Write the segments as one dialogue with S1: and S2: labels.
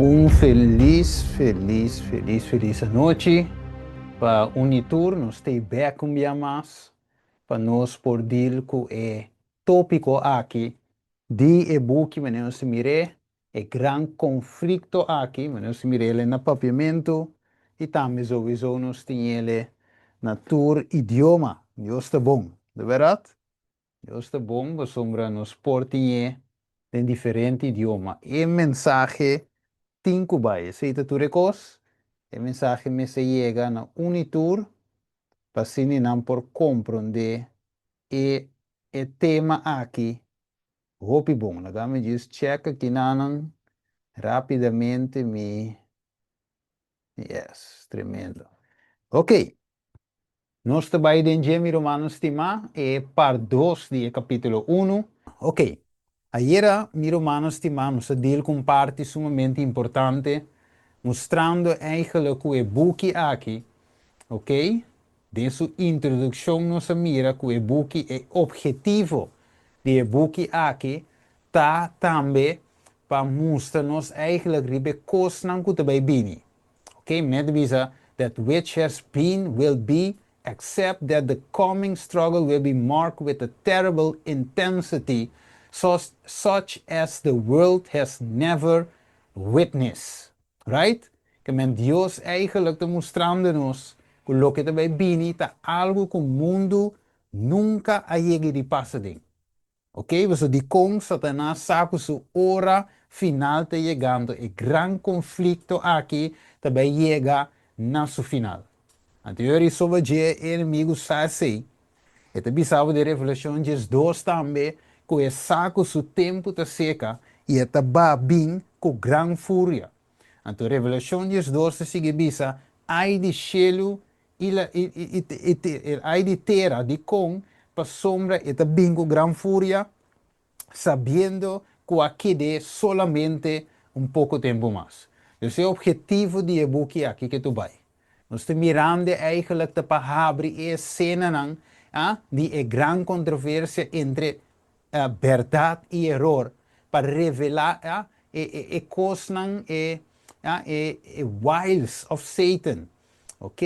S1: Un felis, felis, felis, felis anochi pa un i tur. Nos ta bèk un bia mas pa nos por deal ku e tópiko aki di e buki, manera nos mir'é, e gran konflikto aki, manera nos mir'é na papiamentu i tambe sowieso nos tin na tur idioma. Dios ta bon, di berdat? Dios ta bon, pasobra nos por tin den diferente idioma. E mensahe tin ku bai. Esei ta tur kos. E mensahe mester yega na un i tur, pa asina nan por komprondé e tema aki. Hopi bon. Laga mi just check aki nan rápidamente mi. Yes, tremendo. Ok. Nos ta bai den dje, mi rumannan stimá, e part 2 di kapítulo 1. Ok. Ayera, mi rumannan stimá, nos a deal ku un parti sumamente importante, mustrando eigenlijk ku e buki aki, ok? Den su introdukshon nos a mira ku e buki, e ophetivo di e buki aki, ta tambe pa mustra nos eigenlijk riba kosnan ku ta bai bini. Ok, met bisa that which has been will be, except that the coming struggle will be marked with a terrible intensity, such as the world has never witnessed. Right? Ke men Dios eigenlijk ta mustrando nos ku loke ta bai bini ta algu ku mundu nunka a yega di pasa den. Ok, pasobra di kon Satanas sa ku su ora final ta yegando, e gran konflikto aki ta bai yega na su final. Anto riba dje e enemigu sa esei. E ta bisa den Revelashon 2 tambe ku e sa ku su tempu ta serka i e ta bai bin ku gran furia. Anto Revelashon 2 ta sigui bisa ai di shelu i ai di tera di kon pasobra e ta bin ku gran furia, sabiendo ku a ked'é solamente un poko tempu mas. Esei ta e ophetivo di e buki aki ku ta bai. Nos ta mirando eigenlijk pa habri e esenanan di e gran kontroversia entre berdat i eror, pa revelá e kosnan e wiles of Satan, ok?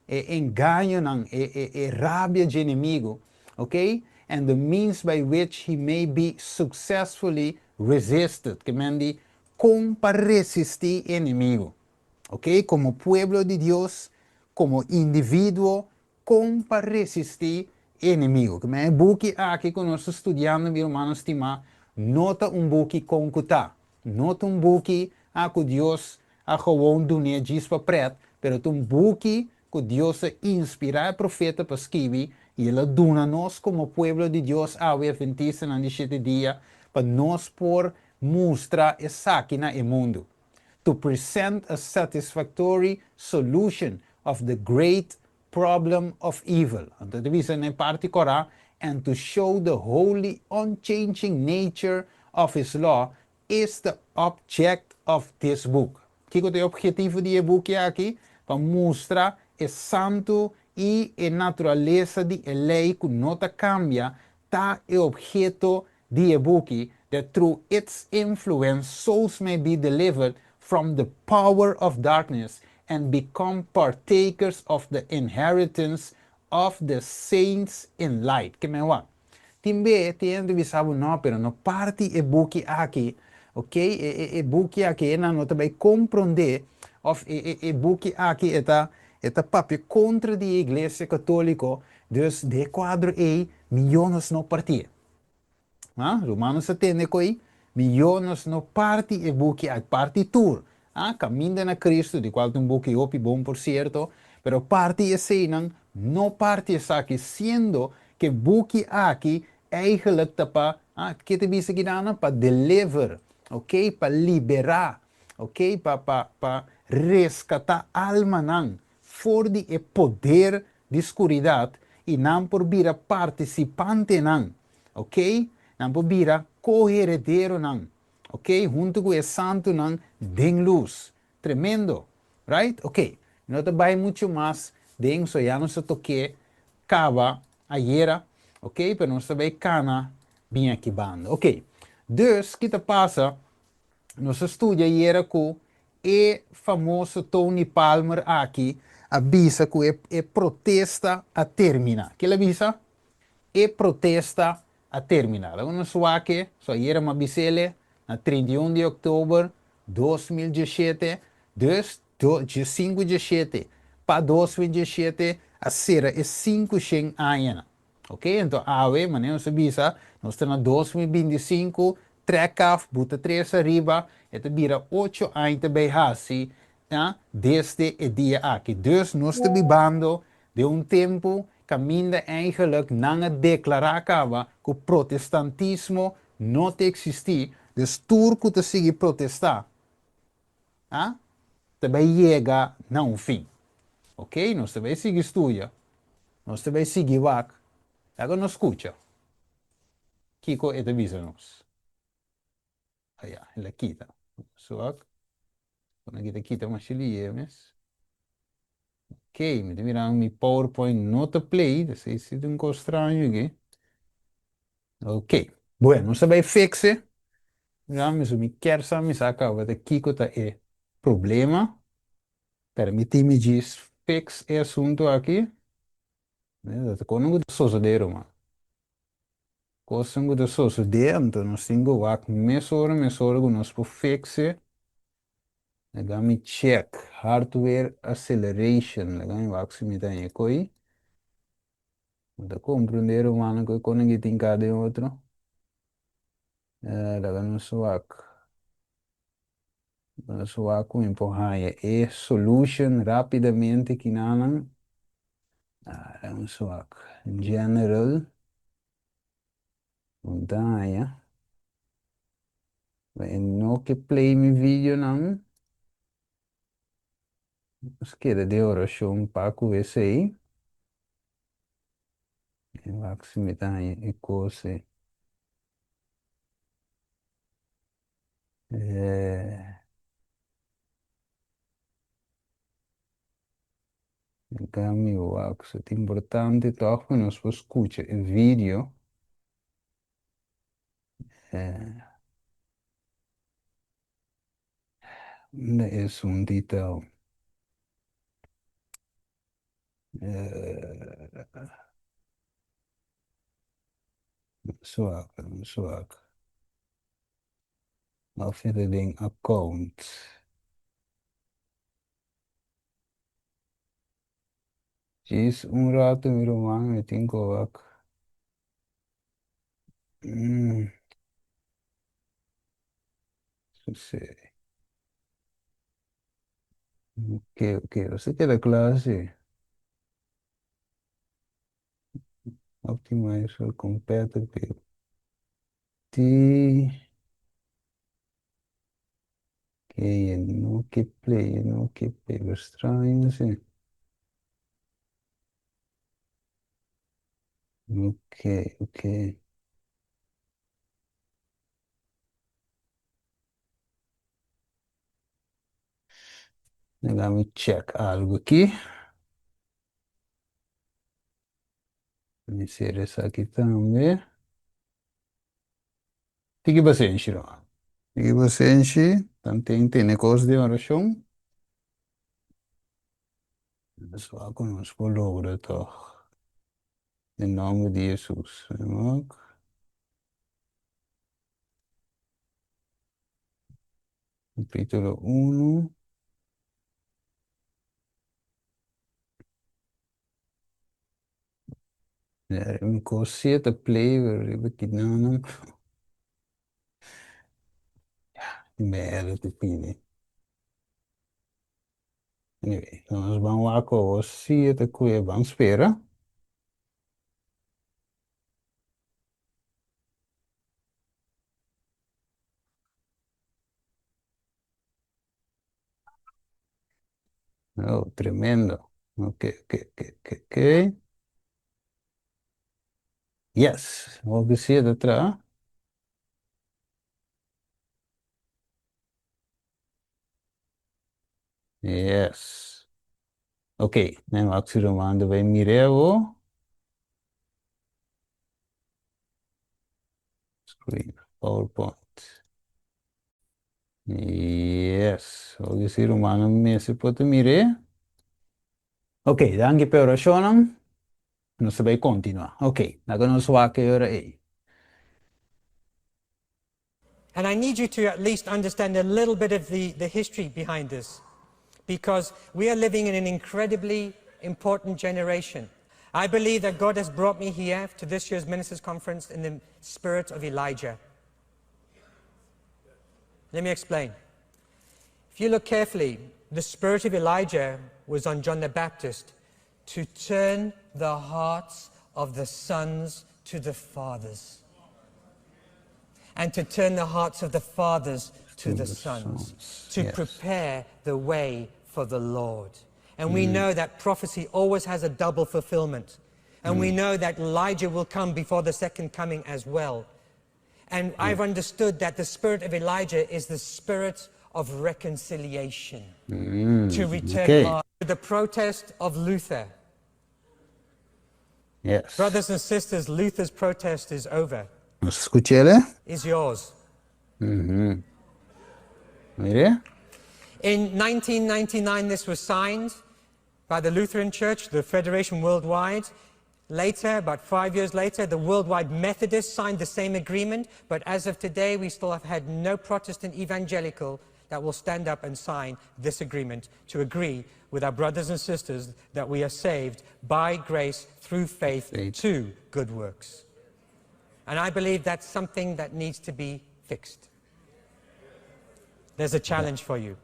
S1: E engañonan, e rabia di enemigu, ok? And the means by which he may be successfully resisted, ke men di kon pa resistí enemigu, ok? Komo pueblo di Dios, komo individuo, kon pa resistí enemigu. Ke men e buki aki ku nos ta studiando, mi rumannan stimá, no ta un buki kon ku ta. No ta un buki ku Dios a gewoon dun'é djis pa pret, pero ta un buki ku Dios a inspirá e profeta pa skirbi i el a duna nos komo pueblo di Dios awe atventistanan di shete dia pa nos por mustra esaki na e mundu. To present a satisfactory solution of the great problem of evil. Anto, bisa na parti kòrá, and to show the holy, unchanging nature of his law is the object of this book. Kiko ta e ophetivo di e buki aki? Pa mustra e santu i e naturalesa di e lei ku no ta kambia, ta e opheto di e buki, that through its influence souls may be delivered from the power of darkness and become partakers of the inheritance of the saints in light. Ke men wak? Tin be, tin hende bisa bo no, pero no parti e buki aki, ok? E buki aki e no ta bai komprondé, òf e buki aki e ta papia kontra di iglesia katóliko, dus den e kuadro ei, mihó nos no partié. Ah, rumannan sa tende koi, mihó nos no parti e buki aki, parti tur. Ah, Kaminda na Cristo, di kual un buki hopi bon por sierto, pero parti eseinan, no parti esaki, siendo ku buki aki eigenlijk ta pa, kiko ta bisa aki pa deliver, ok, pa liberá, ok, pa reskatá almanan for di e poder di skuridat i nan por bira partisipantenan, ok, nan por bira koherederonan, ok, huntu ku e santunan den lus. Tremendo, right? Ok, no ta bai muchu mas den so ya nos a tok'é kaba ayera, ok, pero nos ta bai kana bin aki banda. Ok, dus, kiko ta pasa? Nos a studia ayera ku E famoso Tony Palmer aki a bisa ku e protesta a termina. Ke el a bisa? E protesta a termina. Laga nos wak e, so ayera mi a bis'ele na 31 di oktober 2017, dus diesinku diesshete pa 2017 a sera e 500 añanan. Ok, anto awe, manera nos a bisa, nos ta na 2025, trek af, buta tres ariba, e ta bira ocho aña ta bay haci ta desde e dia aki. Dus nos ta bibando den un tempo caminda eigenlijk nan a declara caba cu protestantismo no ta existi, dus tur cu ta sigui protesta, a ta bai yega na un fin. Ok, nos ta bai sigui studia, nos ta bai sigui wak, laga nos skucha kiko e ta bisa nos. Aya, el a kita. Nos wak, con aki ta kita masha lihe mes. Ok, mi ta mira mi PowerPoint no ta play, esei si ta un kos straño aki. Ok, bueno, nos ta bai fixe. Mira mi su mi kier sa mi sa caba ta kico ta e problema. Permiti mi djis fix e asunto aki. Ta con cu ta sosode ruman. Cosnan cu ta sosode anto nos tin cu wak mesora mesora cu nos por fixe. Laga mi check hardware acceleration. Laga mi wak si mi ta haña coi. Bo ta comprende rumannan cu e conan ki tin cada den otro. Laga nos wak. Nos wak cu mi por haña e solution rapidamente kinanan. Laga nos wak. General. Bo ta haña. E no ke play mi videonan. Nos keda den oracion pa cu esey. Wak si mi ta haña e kos ei. Laga mi wak. So ta importante tòg pa nos por skucha e video. Unda esun detail? Swak, swak. Of e ta den account. Djis un rato mi ruman mi tin ku wak. Sosei. Ok, ok, nos a keda kla si. Optimize for compatibility. Ok, e no ke play, e no ke play, pero straño si. Ok, ok. Laga mi check algo aki. Mi sera esaki tambe. Tiki pasenshi no. Tiki pasenshi, tanten tene kos den orashon. Nos wak ku nos por logra tòg. Den nòmber di Hesus. Capítulo 1. Un kos si e ta play pero riba kinanan mera ta pidi. Anyway, nos ban wak awor si e ta kue ban spera. Oh, tremendo. Ok, ok, ok, ok, ok. Yes, hopi si e ta traha. Yes. Ok, nan wak si Román ta bai mir'é awo. Screen, PowerPoint. Yes. Oke, si rumannan mester por ta mir'é. Ok, danki p'e orashonnan. Nos ta bai kontinuá. Ok, laga nos wak e ora ei.
S2: And I need you to at least understand a little bit of the history behind this, because we are living in an incredibly important generation. I believe that God has brought me here to this year's Ministers' Conference in the spirit of Elijah. Let me explain. If you look carefully, the spirit of Elijah was on John the Baptist to turn the hearts of the sons to the fathers and to turn the hearts of the fathers to the sons, to prepare the way for the Lord. And we know that prophecy always has a double fulfillment. And we know that Elijah will come before the second coming as well. And I've understood that the spirit of Elijah is the spirit of reconciliation, to return heart. The protest of Luther. Brothers and sisters, Luther's protest is over.
S1: Nos skuch'é?
S2: Is yours.
S1: Mira.
S2: In 1999, this was signed by the Lutheran Church, the Federation worldwide. Later, about 5 years later, the Worldwide Methodists signed the same agreement, but as of today, we still have had no Protestant evangelical that will stand up and sign this agreement to agree with our brothers and sisters that we are saved by grace through faith,
S1: Faith.
S2: To good works. And I believe that's something that needs to be fixed. There's a challenge for you.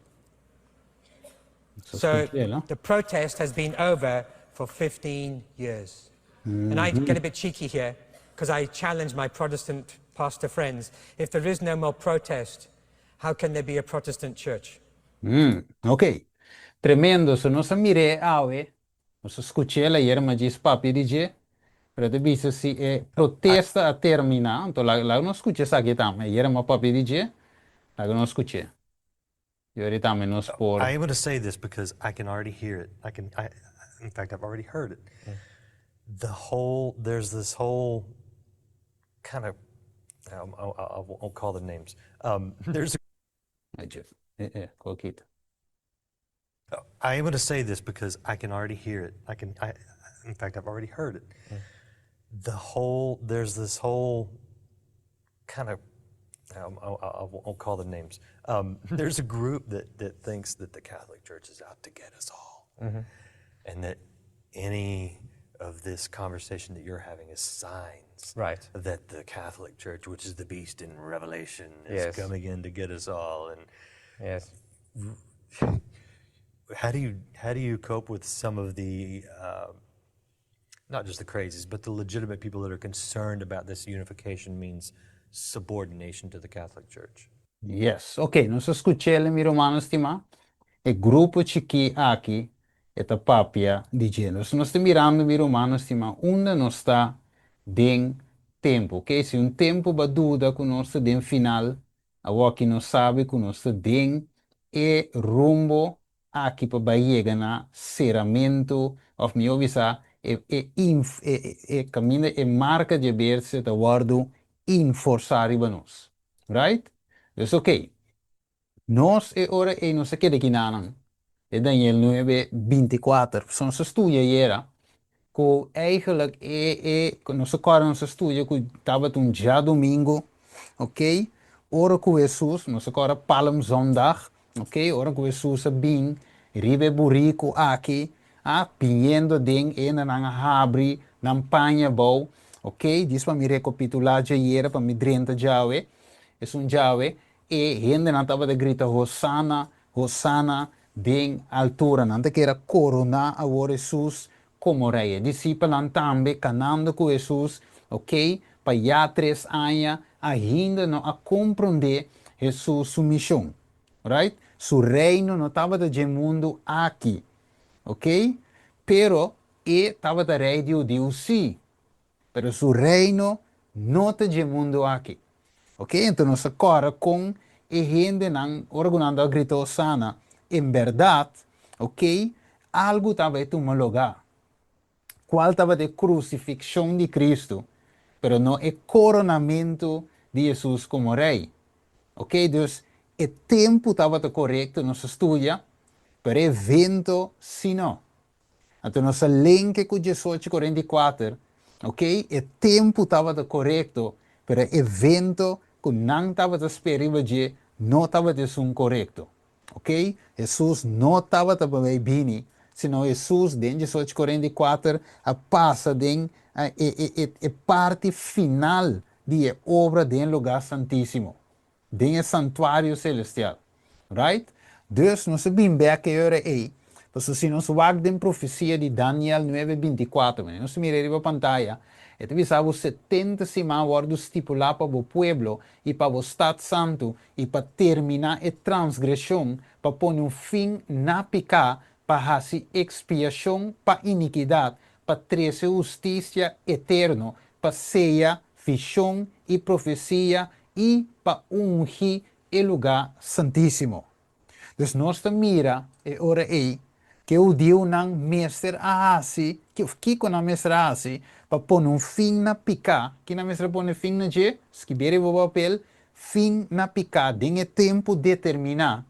S1: So,
S2: So
S1: skuch'é.
S2: The protest has been over for 15 years. And I get a bit cheeky here because I challenge my Protestant pastor friends. If there is no more protest, how can there be a Protestant church?
S1: Ok. Tremendo. So nos a mir'é awe, nos a skuch'é ayera, m'a djis papia di dje, pero ta bisa si e protesta a terminá, anto laga nos skucha esaki tambe. Ayera m'a papia di dje, laga nos skuch'é. I awor tambe nos por.
S3: I am going to say this because I can already hear it. In fact, I've already heard it. There's this whole kind of, I won't call the names. There's
S1: Ai, Jeff. E, kokita.
S3: I am going to say this because I can already hear it. In fact, I've already heard it. There's this whole kind of, I won't call the names. There's a group that thinks that the Catholic Church is out to get us all. And that any of this conversation that you're having is signs that the Catholic Church, which is the beast in Revelation, is coming in to get us all. And how do you cope with some of the not just the crazies, but the legitimate people that are concerned about this unification means subordination to the Catholic Church?
S1: Yes, ok. Nos a skuch'é, mi ruman stimá. E grupo chikí aki, e ta papia di dje. Nos ta mirando, mi ruman stimá, unda nos ta den tempu. Ok? Si un tempu bo a duda ku nos ta den final, awor ku nos sabe ku nos ta den e rumbo aki pa yega na seramentu, òf mihó bisa, e kaminda e marka di bestia ta wòrdu enforsá riba nos. Right? Dus ok. Nos e ora e nos keda akinan. E Daniel 9, 24. So nos a studia ayera ku eigenlijk e nos kòrda nos a studia ku tabata un djadumingu, ok? Ora ku Hesus, nos kòrda Palmzondag, ok? Ora ku Hesus a bin, riba buriku aki, a biniendo den e nan a habri nan paña abou, ok? Djis pa mi rekapitulá ayera pa mi drenta djawe, esun djawe, e hendenan tabata grita "Hosana, Hosana den altura". Nan ker a koroná awor Hesus komo rei. Disipelnan tambe kanando ku Hesus, ok? Pa ya 3 aña ainda no a komprondé Hesus su mishon. Right? Su reino no tabata di mundu aki. Ok? Pero e tabata rei di hudiu sí. Pero su reino no ta di mundu aki. Ok? Anto nos kòrda ku e hendenan ora ku nan a grita "Hosana", en berdat, ok? Algu tabata tuma lugá. Kual tabata e krusifikshon di Kristu, pero no e koronamentu di Hesus komo rei. Ok? Dus E tempu tabata korekto, nos a studia, pero e evento si no. Anto nos a lenke ku 18:44, ok, e tempu tabata korekto, pero e evento ku nan tabata spera riba dje no tabata esun korekto. Ok, Hesus no tabata pa bai bini, sino Hesus den 18:44 a pasa den e, e, e, e parti final di e obra den lugá santísimo, den e santuario selestial. Right? Dus nos a bin bek e ora ei, pasobra si nos wak den profesia di Daniel 9:24, manera nos mira riba pantaya, e ta bisa bo 70 siman wòrdu stipulá pa bo pueblo i pa bo stat santu i pa terminá e transgreshon, pa pone un fin na piká, pa hasi ekspiashon pa inikidat, pa trese hustisia eterno, pa seya vishon i profesia i pa ungi e lugá santísimo. Dus nos ta mira e ora ei ku e hudiunan mester a hasi, òf kiko nan mester a hasi pa pone un fin na piká. Ki nan mester a pone fin na dje? Skibí riba bo papel, fin na piká den e tempu determiná.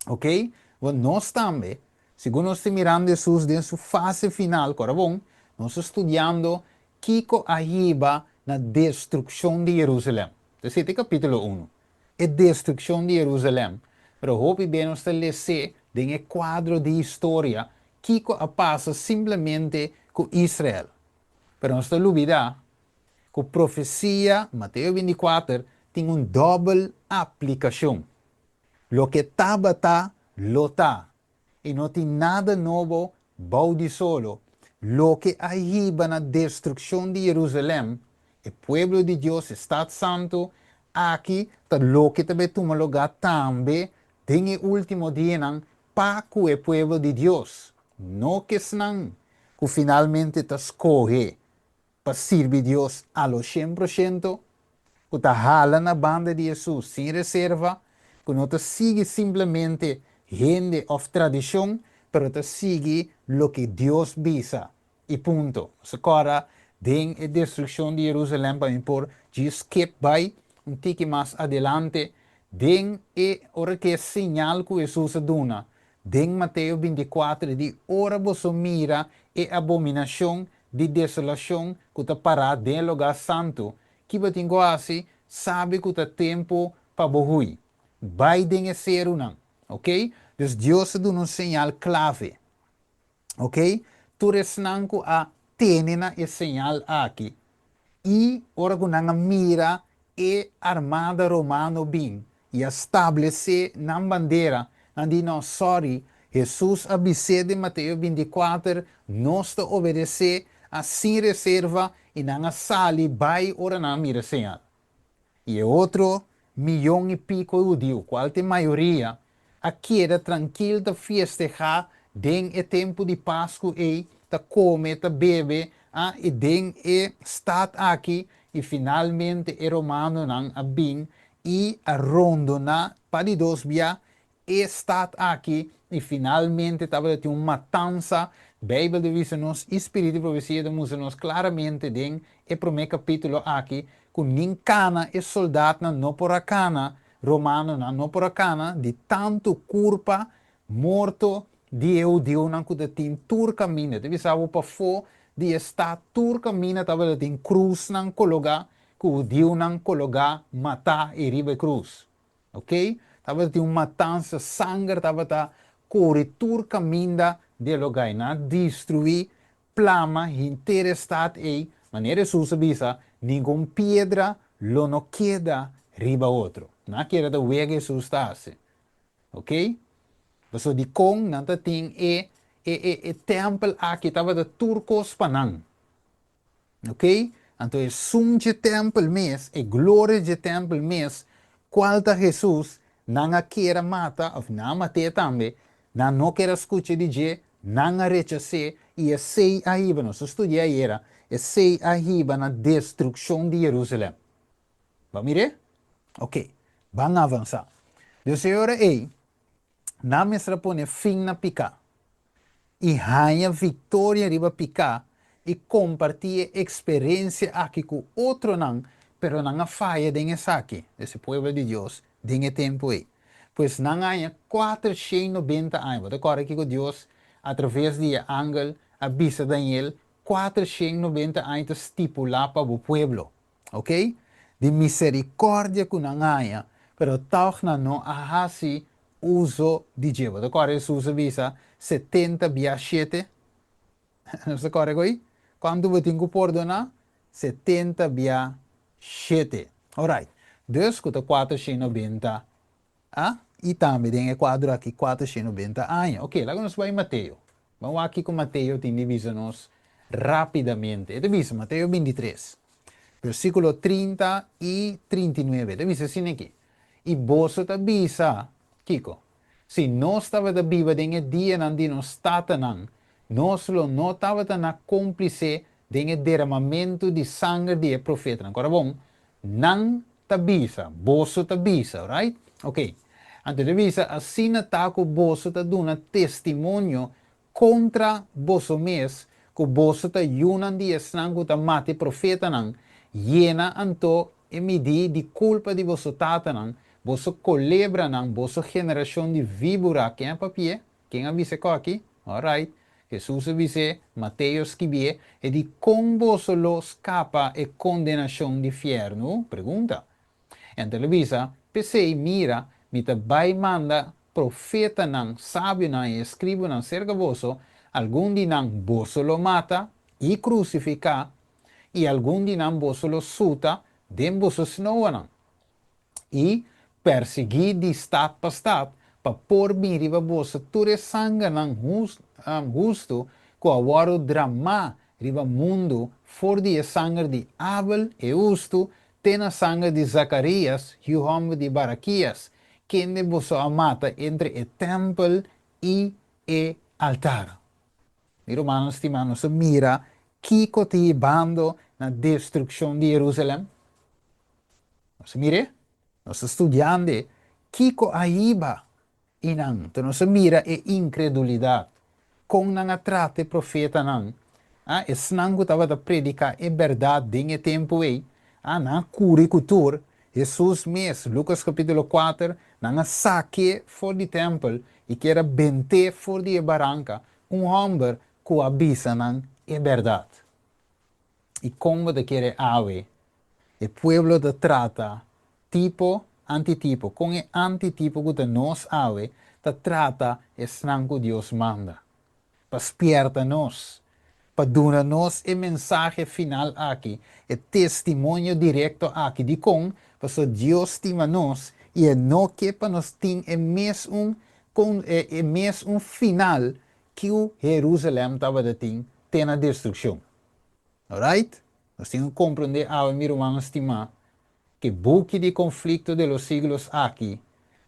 S1: Ok? Bon, nos tambe, segun nos ta mirando Hesus den su fase final, kora bon, nos ta studiando kiko a hiba na destrukshon di Jerusalèm. Esei ta e kapítulo unu, e destrukshon di Jerusalèm. Pero hopi be nos ta les'é den e kuadro di historia kiko a pasa simplemente ku Israel. Pero nos ta lubidá ku profesia Mateo 24 tin un dòbel aplikashon. Loke tabata, lo ta, i no tin nada nobo bou di solo. Loke a hiba na destrukshon di Jerusalèm, e pueblo di Dios, e stat santu, aki ta loke ta bai tuma lugá tambe den e último dianan pa ku e pueblo di Dios, no ku esnan ku finalmente ta skohe pa sirbi Dios a lo shen por shento, ku ta hala na banda di Hesus sin reserva, ku no ta sigui simplemente hende òf tradishon, pero ta sigui loke Dios bisa i punto. Nos a kòrda den e destrukshon di Jerusalèm pa mi por djis skip bai un tiki mas adelante den e ora ku e señal ku Hesus a duna den Mateo 24 di ora boso mira e abominashon di desolashon ku ta pará den e lugá santu, ki bo tin ku hasi? Sabi ku ta tempu pa bo hui. Bai den e serunan. Oké? Dus Dios a duna un señal klave. Oké? Tur esnan ku a tene na e señal aki i ora ku nan a mira e armada romano bin i a stablesé nan bandera, nan di, No, sòri, Hesus a bis'é den Mateo 24, nos ta obedesé a sin reserva, i nan a sali bai ora nan a mira e señal. I e otro miyon i piko hudiu, kual ta e mayoria, a keda trankil ta fiestehá den e tempu di Pasku ei, ta kome, ta bebe, a i den e stat aki, i finalmente e romanonan a bin i a rondoná pa di dos bia e stat aki, i finalmente tabata tin un matansa. Beibel ta bisa nos, i spiritu di profesia ta mustra nos klaramente den e promé kapítulo aki, ku nin kana e soldatnan no por a kana, romanonan no por a kana, di tantu kurpa morto di e hudiunan ku ta tin tur kaminda. Ta bisa bo pafó di e stat tur kaminda tabata tin krusnan kologá, ku hudiunan kologá matá ei riba e krus. Ok, tabata tin un matansa, sanger tabata kore tur kaminda di e lugá. I nan a destruí, plama henter e stat ei, manera Hesus a bisa, ningun piedra lo no keda riba otro. Nan a kere ta wega Hesus ta hasi. Ok, pasobra dikon nan ta tin e e e e tèmpel aki tabata tur kos pa nan. Ok? Anto esun dje tèmpel mes, e gloria dje tèmpel mes, kual ta Hesus, nan a kier a mata, òf nan a mat'é tambe, nan no kier a skucha di dje, nan a rechas'é, i esei a hiba, nos a studia ayera, esei a hiba na destrukshon di Jerusalèm. Bo a mir'é? Ok, ban avansá. Dus e ora ei, nan mester a pone fin na piká i haña viktoria riba piká i kompartí e eksperensia aki ku otronan, pero nan a faya den esaki, dus e pueblo di Dios, Den e tempu ei. Pues nan a haña 490 aña. Bo ta kòrda kiko Dios, atraves di e angel, a bisa Daniel? 490 aña ta stipulá pa bo pueblo. Ok? Di miserikòrdia ku nan haña, pero tòg nan no a hasi uso di dje. Bo ta kòrda Hesus a bisa 70 bia shete? Nos ta kòrda ku ei? Kuantu bo tin ku pordoná? 70 bia shete. Alright. Dus ku ta 490 a i tambe den e kuadro aki 490 aña. Ok, laga nos bai Mateo. Ban wak kiko Mateo tin di bisa nos rápidamente. E ta bisa, Mateo 23, versíkulo 30 i 39. E ta bisa asina aki, I boso ta bisa, kiko? Si nos tabata biba den e dianan di nos tatanan, nos lo no tabata na kómplise den e deramamentu di sanger di e profetanan. Kòrda bon, nan ta bisa, boso ta bisa, right? Ok. Anto e ta bisa, Asina ta ku boso ta duna testimonio kontra boso mes ku boso ta yunan di esnan ku ta mata e profetanan, yena anto e midí di kulpa di boso tatanan, boso kolebranan, boso generashon di víbora. Ken a papi'é? Ken a bisa e koki? Alright. Hesus a bis'é, Mateo skibié, e di kon boso lo skapa e kondenashon di fièrnu? Pregunta. Anto el a bisa, P'esei, mira, mi ta bai manda profetanan, sabionan i eskribonan serka boso, algun di nan boso lo mata i krusifiká, i algun di nan boso lo suta den boso snoanan, i persiguí di stat pa stat, pa por bin riba boso tur e sangernan hustu ku a wòrdu dramá riba mundu for di e sanger di Abel, e hustu, Te na sanger di Zakarias, yu hòmber di Barakias, kende boso a mata entre e tèmpel i e altar. Mi rumannan stimá, nos a mira kiko ta hibando na destrukshon di Herúsalèm? Nos a mir'é? Nos ta studiand'e kiko a hiba I nan, ta nos a mira e inkredulidat, kon nan a trata e profetanan, a, esnan ku tabata prediká e bèrdat den e tempu ei, a, nan a kuri ku tur, Hesus mes, Lukas kapítulo kuater, nan a sak'é for di tèmpel i kier a bent'é for di e baranka, un hòmber ku a bisa nan e bèrdat. I kon bo ta kere awe e pueblo ta trata tipo, antitipo? Kon e antitipo ku ta nos awe ta trata esnan ku Dios manda pa spierta nos, pa duna nos e mensahe final aki, e testimonio direkto aki? Dikon? Pasobra Dios stima nos i e no ke pa nos tin e mesun e mesun final ku Herusalèm tabata tin te na destrukshon. Alright? Nos tin ku komprondé awe, mi rumannan stimá, ku e buki di Conflicto de los Siglos aki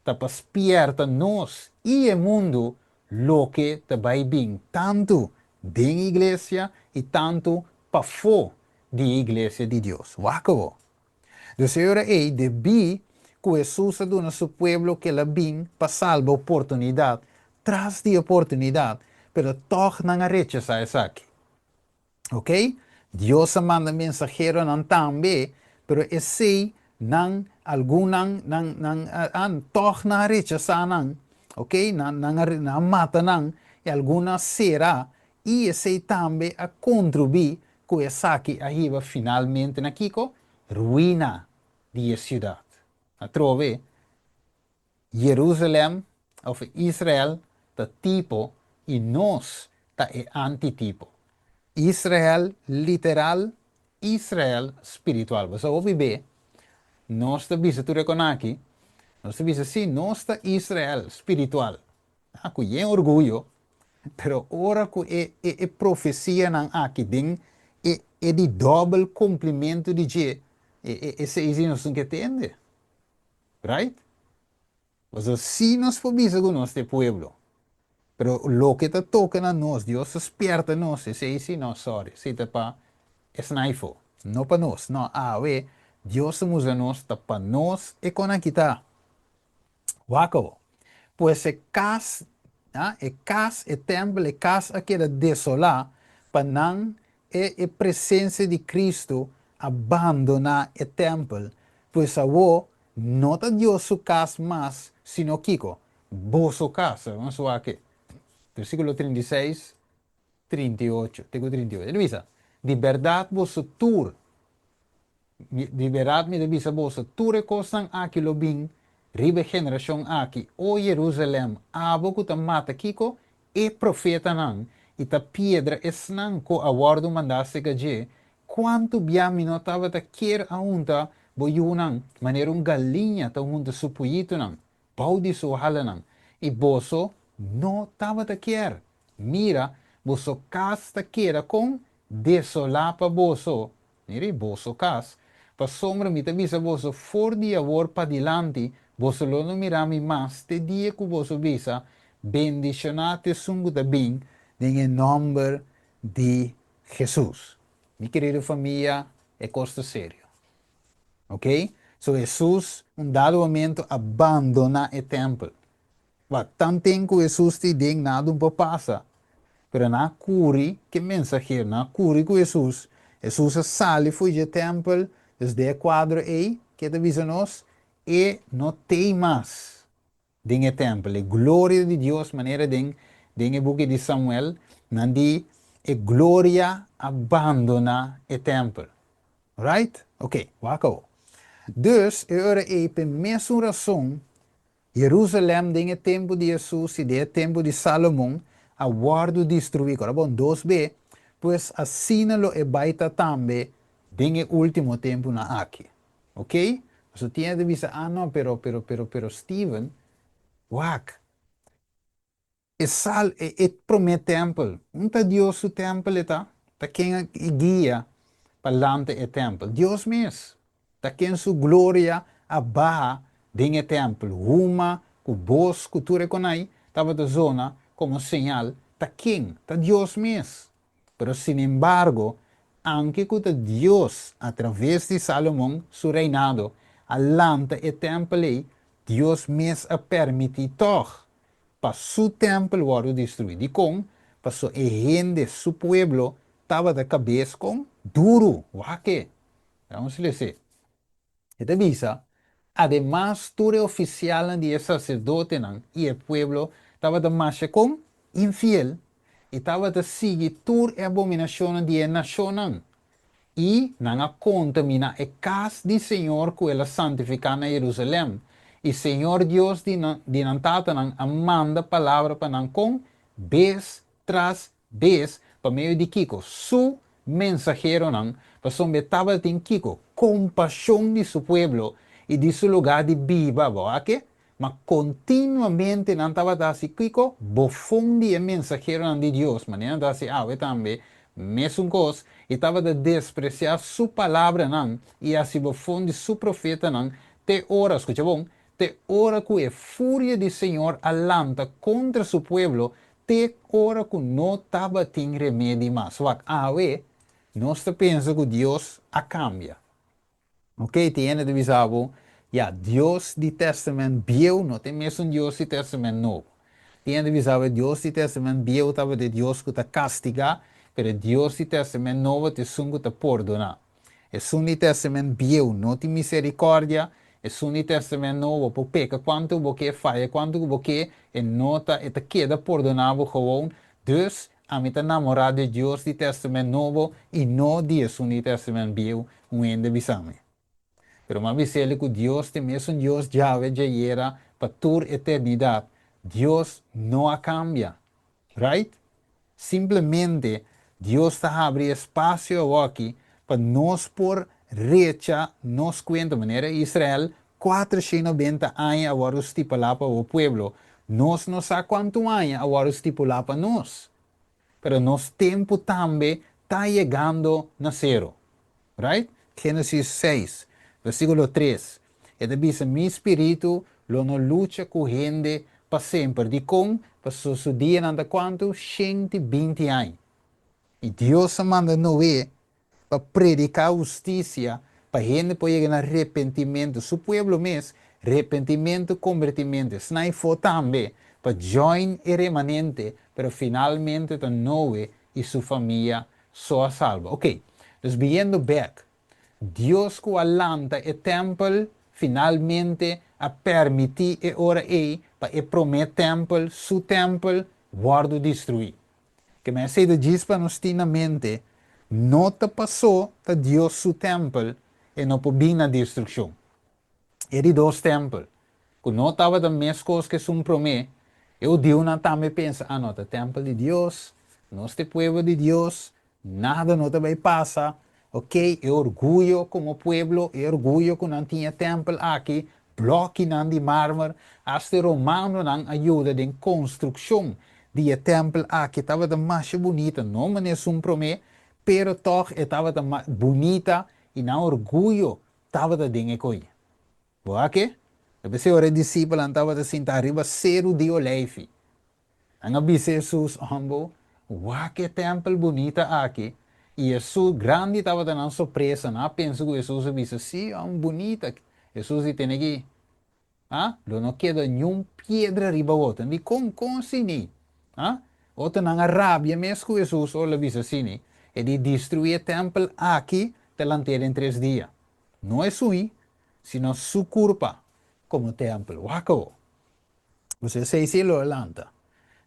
S1: ta pa spierta nos i e mundu loke ta bai bin tantu den iglesia i tantu pafó di e iglesia di Dios. Wak awor. Dus e ora ei, debí ku Hesus a duna su pueblo ku el a bin pa salba oportunidat tras di oportunidat, pero tòg nan a rechasá esaki. Ok, Dios a manda mensaheronan tambe, pero esei nan, algun nan, nan, nan a, tòg nan a rechasá nan. Ok, nan, nan a, nan a mata nan, i algun a sera, i esei tambe a kontribuí ku esaki a hiba finalmente na kiko? Ruina di e siudat. Atrobe, Jerusalem, of Israel, ta tipo i nos ta e antitipo. Israel literal, Israel spiritual. Bo sa hopi be, nos ta bisa tur e kon aki, nos ta bisa si, nos ta Israel spiritual. Ah, ku yen orguyo, pero ora ku e e e profesianan aki den e e di dòbel kumplimentu di dje, e e esei si nos tin ke tende. Right? Pasobra si nos por bisa ku nos ta e pueblo, pero loke ta toka na nos, Dios ta spierta nos, esei si no, sorry, esei ta pa esnan aifó, no pa nos. No, awe Dios ta mustra nos ta pa nos e kon aki ta. Wak awo. Pues e kas, ah, e kas, e tèmpel, e kas a keda desolá pa nan e e presensia di Kristu a bandoná e tèmpel. Pues awo. no ta Dios su kas mas, sino kiko? Boso kas. Ban wak e. Versíkulo 36, 38, te ku 38. E ta bisa, Di bèrdat boso tur, di bèrdat mi ta bisa boso, tur e kosnan aki lo bin riba e generashon aki. O Jerusalèm, abo ku ta mata kiko? E profetanan, i ta piedra esnan ku a wòrdu mandá serka dje, kuantu bia mi no tabata kier a hunta bo yunan manera un galiña ta hunta su puyitunan bou di su halanan, i boso no tabata kier. Mira, boso kas ta keda kon desolá pa boso. Mira, boso kas, pasobra mi ta bisa boso for di awor padilanti, boso lo no mira mi mas te dia ku boso bisa, Bendishoná ta esun ku ta bin den e nòmber di Hesus. Mi kerido famia, e kos ta serio. Ok? So Hesus un dado momento a bandoná e tèmpel. Wak, tanten ku Hesus ta den nada un por pasa. Pero nan a kuri ku e mensahero, nan a kuri ku Hesus. Hesus a sali for dje tèmpel, dus den e kuadro ei, ke ta bisa nos? E no t'ei mas den e tèmpel. E gloria di Dios, manera den den e buki di Samuel, nan di e gloria a bandoná e tèmpel. Right? Oké, wak awor. Dus, e ora ei, p'e mesun rason, Jerusalèm den e tempu di Hesus i den e tempu di Salomon a wòrdu destruí. Kora bon, dos be, pues asina lo e bai ta tambe den e último tempunan aki. Oké? Pasobra tin hende ta bisa, Ah, no, pero, pero, pero, pero Steven, wak, E sal, e e promé tèmpel. Un ta Dios su tèmpel e ta? Ta ken a guia pa lanta e tèmpel? Dios mes. Ta ken su gloria a baha den e tèmpel? Huma ku bos ku tur e konai tabata zona komo señal. Ta ken? Ta Dios mes. Pero sinembargo, anke ku ta Dios a traves di Salomon su reinado a lanta e tèmpel ei, Dios mes a permití tòg pa su tèmpel wòrdu destruí. Dikon? Pasobra e hende, su pueblo, tabata kabes kon duru. Wak e! Vamos lese. E ta bisa, Ademas tur e ofisialnan di e saserdotenan i e pueblo tabata masha kon infiel i tabata sigui tur e abominashonnan di e nashonnan. I nan a kontaminá e kas di señor ku el a santifiká na Jerusalèm. I señor Dios di nan di nan tatanan a manda palabra pa nan kon bes tras bes pa medio di kiko? Su mensaheronan, pasobra e tabatin kiko? Kompashon di su pueblo i di su lugá di biba. Bo a ke? Ma kontinuamente nan tabata hasi kiko? Bofon di e mensaheronan di Dios, manera nan ta hasi awe tambe, mesun kos, i tabata despresiá su palabranan i hasi bofon di su profetanan te ora, skucha bon, te ora ku e furia di Señor a lanta kontra su pueblo, te ora ku no tabatin remedi mas. Wak, awe nos ta pensa ku Dios a kambia. Ok, tin hende ta bisa bo, Ya, Dios di Tèstamènt Bieu no ta e mesun Dios di Tèstamènt Nobo. Tin hende ta bisa bo, e Dios di Tèstamènt Bieu tabata e Dios ku ta kastigá, pero e Dios di Tèstamènt Nobo ta esun ku ta pordoná. Esun di Tèstamènt Bieu no tin miserikòrdia, esun di Tèstamènt Nobo por peka kuantu bo ke, faya kuantu ku bo ke, e no ta, e ta keda pordoná bo gewoon. Dus, Ami ta namorá di e Dios di Tèstamènt Nobo i no di esun di Tèstamènt Bieu, un hende bisa mi. Pero m'a bis'el ku Dios ta e mesun Dios djawe djayera pa tur eternidat. Dios no a kambia. Right? Simplemente Dios ta habri espasio awoki pa nos por recha nos kuenta, manera Israel 490 aña a wòrdu stipulá pa bo pueblo, nos no sa kuantu aña a wòrdu stipulá pa nos. Pero nos tempu tambe ta yegando na sero. Right? Génesis 6, versíkulo 3, e ta bisa, Mi spiritu lo no lucha ku hende pa semper. Dikon? Pasobra su dianan ta kuantu? 120 aña. I Dios a manda Noé pa prediká hustisia, pa hende por yega na repentimentu, su pueblo mes, repentimentu, kombertimentu, esnan ei fo tambe, pa join e remanente, pero finalmente ta Noe i su famia so a salba. Ok, dus biyendo bek, Dios ku a lanta e tèmpel. finalmente a permití e ora ei pa e promé tèmpel, su tèmpel, wòrdu destruí. Ke men esei ta djis pa nos tin na mente, no ta pasó ta Dios su tèmpel e no por bin na destrukshon. E di dos tèmpel, ku no tabata meskos ku esun promé, e hudiunan tambe pensa, Ah, no ta tèmpel di Dios, nos ta e pueblo di Dios, nada no ta bai pasa. Oké, e orguyo komo pueblo, e orguyo ku nan tin e tèmpel aki, blòkinan di marmer, asta e romanonan a yuda den konstrukshon di e tèmpel aki, tabata masha bunita, no manera esun promé, pero tòg e tabata bunita i nan orguyo tabata den e koi. Bo a ke? Ta p'esei ora e disipelnan tabata sintá riba Seru di Oleifi, nan a bisa Hesus, Hombo, wak e tèmpel bunita aki! I Hesus, grandi tabata nan sorpresa, nan a pensa ku Hesus a bisa, Sí, hòmber, bunita! Hesus di, Tene aki, a lo no keda niun piedra riba otro. Nan di, Kon, kon asini? A Otronan a rabia mes ku Hesus ora el a bisa asini, E di destruí e tèmpel aki ta lant'é den tres dia. No e sui, sino su kurpa komo tèmpel. Wak awo. Bo esei sí lo a lanta.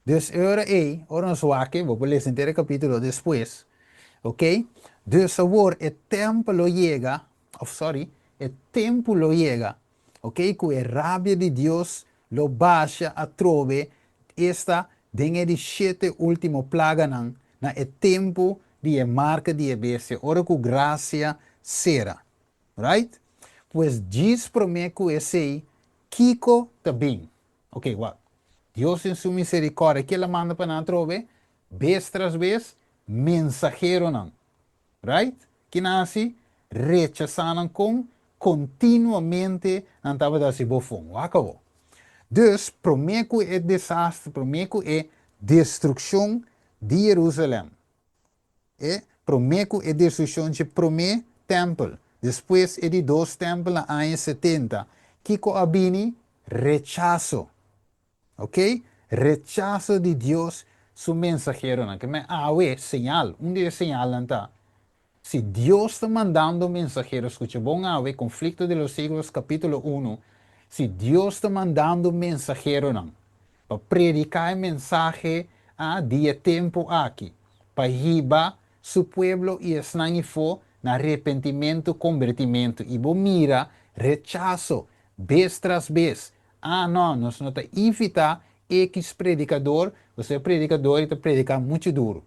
S1: Dus e ora ei, ora nos wak e, bo por lesa henter e kapítulo despues, oke? Dus awor e tèmpel lo yega, òf sòri, e tempu lo yega, oke, ku e rabia di Dios lo basha atrobe, esta, den e di shete último plaganan, na e tempu di e marka di e bestia, ora ku grasia sera. Right? Pues djis promé ku esei, kiko ta bin? Oke, wak. Dios den su miserikòrdia, ke el a manda pa nan atrobe? Bes tras bes, mensaheronan. Right? Ki nan hasi? Rechasá nan kon kontinuamente nan tabata hasi bofon. Wak awor. Dus, promé ku e desaster, promé ku e destrukshon di Jerusalèm, e promé ku e destrukshon dje promé tèmpel, despues e di dos tèmpel na aña 70, kiko a bini? Rechaso. Ok? Rechaso di Dios su mensaheronan. Ke men awe, señal, un di e señalnan ta, si Dios ta mandando mensahero, skucha bon awe, Conflicto de los Siglos capítulo uno, si Dios ta mandando mensaheronan pa prediká e mensahe a di e tempu aki, pa hiba su pueblo i esnan ifó na repentimentu, kombertimentu, i bo mira rechaso bes tras bes, Ah, no, nos no ta invitá X predikador, pasobra e predikador ei ta prediká muchu duru.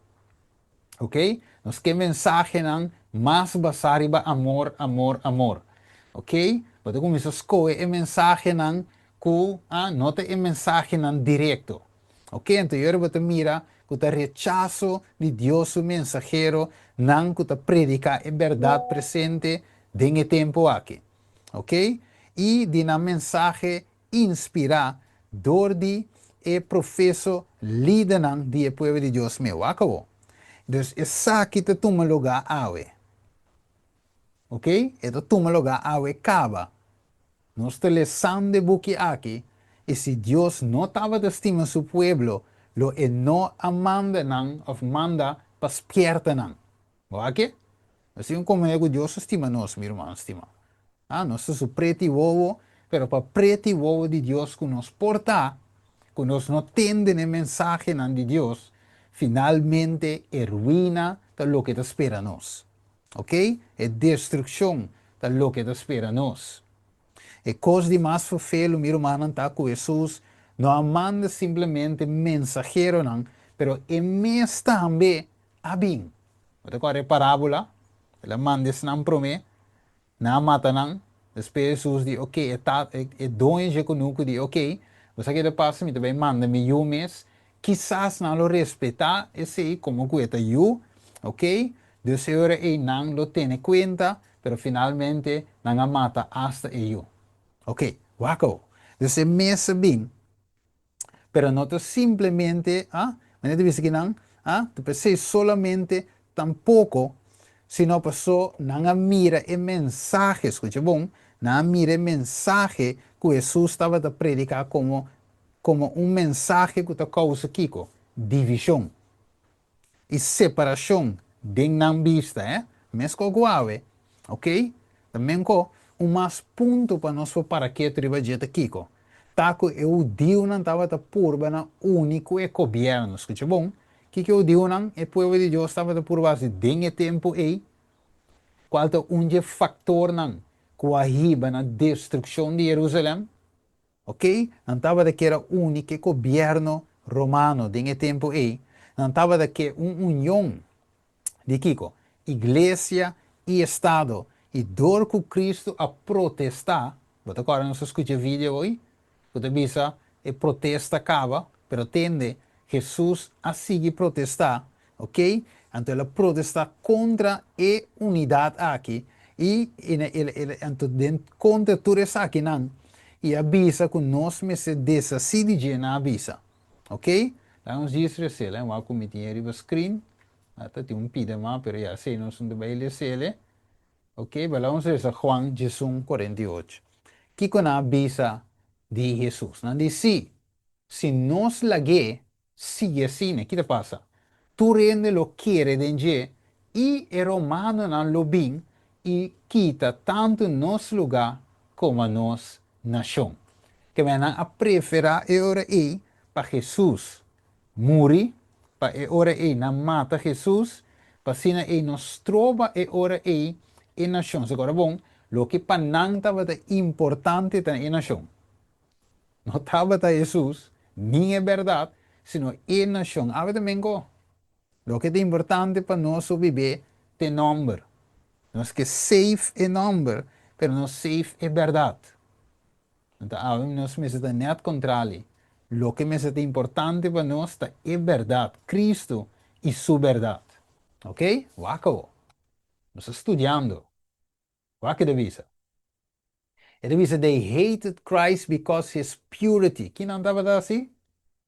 S1: Ok? Nos ke mensahenan mas basá riba amor, amor, amor. Ok? Bo ta kuminsá skohe e mensahenan ku, ah, no ta e mensahenan direkto. Ok? Anto yora bo ta mira ku ta rechaso di Dios su mensaheronan ku ta prediká e bèrdat presente den e tempu aki. Ok? I di nan mensahe inspirá dor di e profeso lidernan di e pueblo di Dios meu. Wak awor. Dus esaki ta tuma lugá awe. Ok? E ta tuma lugá awe kaba. Nos ta lesando e buki aki, i si Dios no tabata stima su pueblo, lo e no a manda nan òf manda pa spièrta nan. Bo a ke? Nos tin un komunidat ku Dios ta stima nos, mi ruman stimá. Ah, nos ta su preti wowo, pero pa preti wowo di Dios ku nos por ta, ku nos no tende n'e mensahenan di Dios, finalmente e ruina ta loke ta spera nos. Ok? E destrukshon ta loke ta spera nos. E kos di mas ferfelu, mi rumannan, ta ku Hesus no a manda simplemente mensaheronan, pero e mes tambe a bin. Bo ta kòrda e parábola? El a manda esnan promé, nan a mata nan. Despues Hesus di, Oké, e tata, e doño dje kunuku di, Oké, bo sa ke ta pasa? Mi ta bai manda mi yu mes. Kisas nan lo respetá esei komo ku e ta yu, oké? Dus e ora ei nan lo tene kuenta, pero finalmente nan a mata asta e yu. Oké, wak awor. Dus e mes a bin. Pero no ta simplemente, ah, manera ta bisa ki nan, ah, ta p'esei solamente tampoco, sino paso nan a mira e mensahe, scucha bon, nan a mira e mensahe cu Hesus tabata predica como, como un mensahe cu ta causa kico? Division. I separashon den nan bista, eh. Meskos ku awe, ok? Ta menko. Un mas punto pa nos por para ketu riba dje ta kiko? Ta ku e hudiunan tabata purba na uni ku e gobièrnu. Skucha bon, kiko e hudiunan, e pueblo di Dios, tabata purba hasi den e tempu ei? Kual ta un dje faktornan ku a hiba na destrukshon di Jerusalèm? Ok, nan tabata kier a uni ku e gobièrnu romano den e tempu ei. Nan tabata ke un union di kiko? Iglesia i Estado. I dor ku Kristu a protestá, bo ta kòrda nos a skucha e video oi ku ta bisa e protesta kaba, pero tende, Hesus a sigui protestá, ok, anto el a protestá kontra e unidat aki i el anto den kontra tur esakinan i a bisa ku nos mester deshasí di dje, nan a bisa. Ok, laga nos djis resela en wak ku mi tin e riba screen. Ata tin un pida mas, pero ya esei nos no ta bai lesele. Ok, pero laga nos resa Juan 11, 48. Kiko nan a bisa di Hesus? Nan di, Sí, si nos lag'é sigui asina, ki ta pasa? Tur hende lo kere den dje i e romanonan lo bin i kita tantu nos lugá komo nos nashon. Keme nan a preferá e ora ei pa Hesus muri, pa e ora ei nan mata Hesus, pa asina ei no stroba e ora ei e nashon. Sokora bon, loke pa nan tabata importante ta e nashon. No tabata Hesus, ni e bèrdat, sino e nashon. Awe ta menko. Loke ta importante pa nos sobibé ta e nòmber. Nos ke save e nòmber, pero no save e bèrdat. Anto awe nos mester ta nèt kontrali. Loke mester ta importante pa nos ta e bèrdat, Kristu i Su bèrdat. Oke? Wak awo. Nos ta studiando. Wak e ta bisa. E ta bisa, They hated Christ because his purity. Ki nan tabata hasi?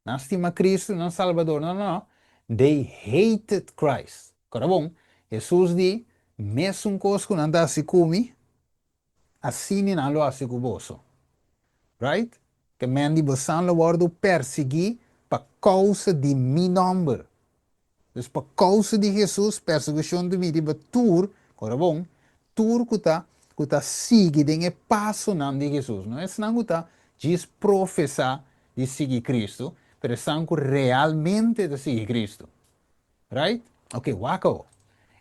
S1: Nan stima Cristo, nan Salbador. No, no, no. They hated Christ. Kora bon, Hesus di, Mesun kos ku nan ta hasi ku mi, asina nan lo hasi ku boso. Right? Ke men di bosan lo wòrdu persiguí pa kousa di mi nòmber. Dus pa kousa di Hesus, persekushon ta bini riba tur, ora bon, tur ku ta ku ta sigui den e pasonan di Hesus. No esnan ku ta djis profesá di sigui Kristu, pero esnan ku realmente ta sigui Kristu. Right? Ok, wak awo.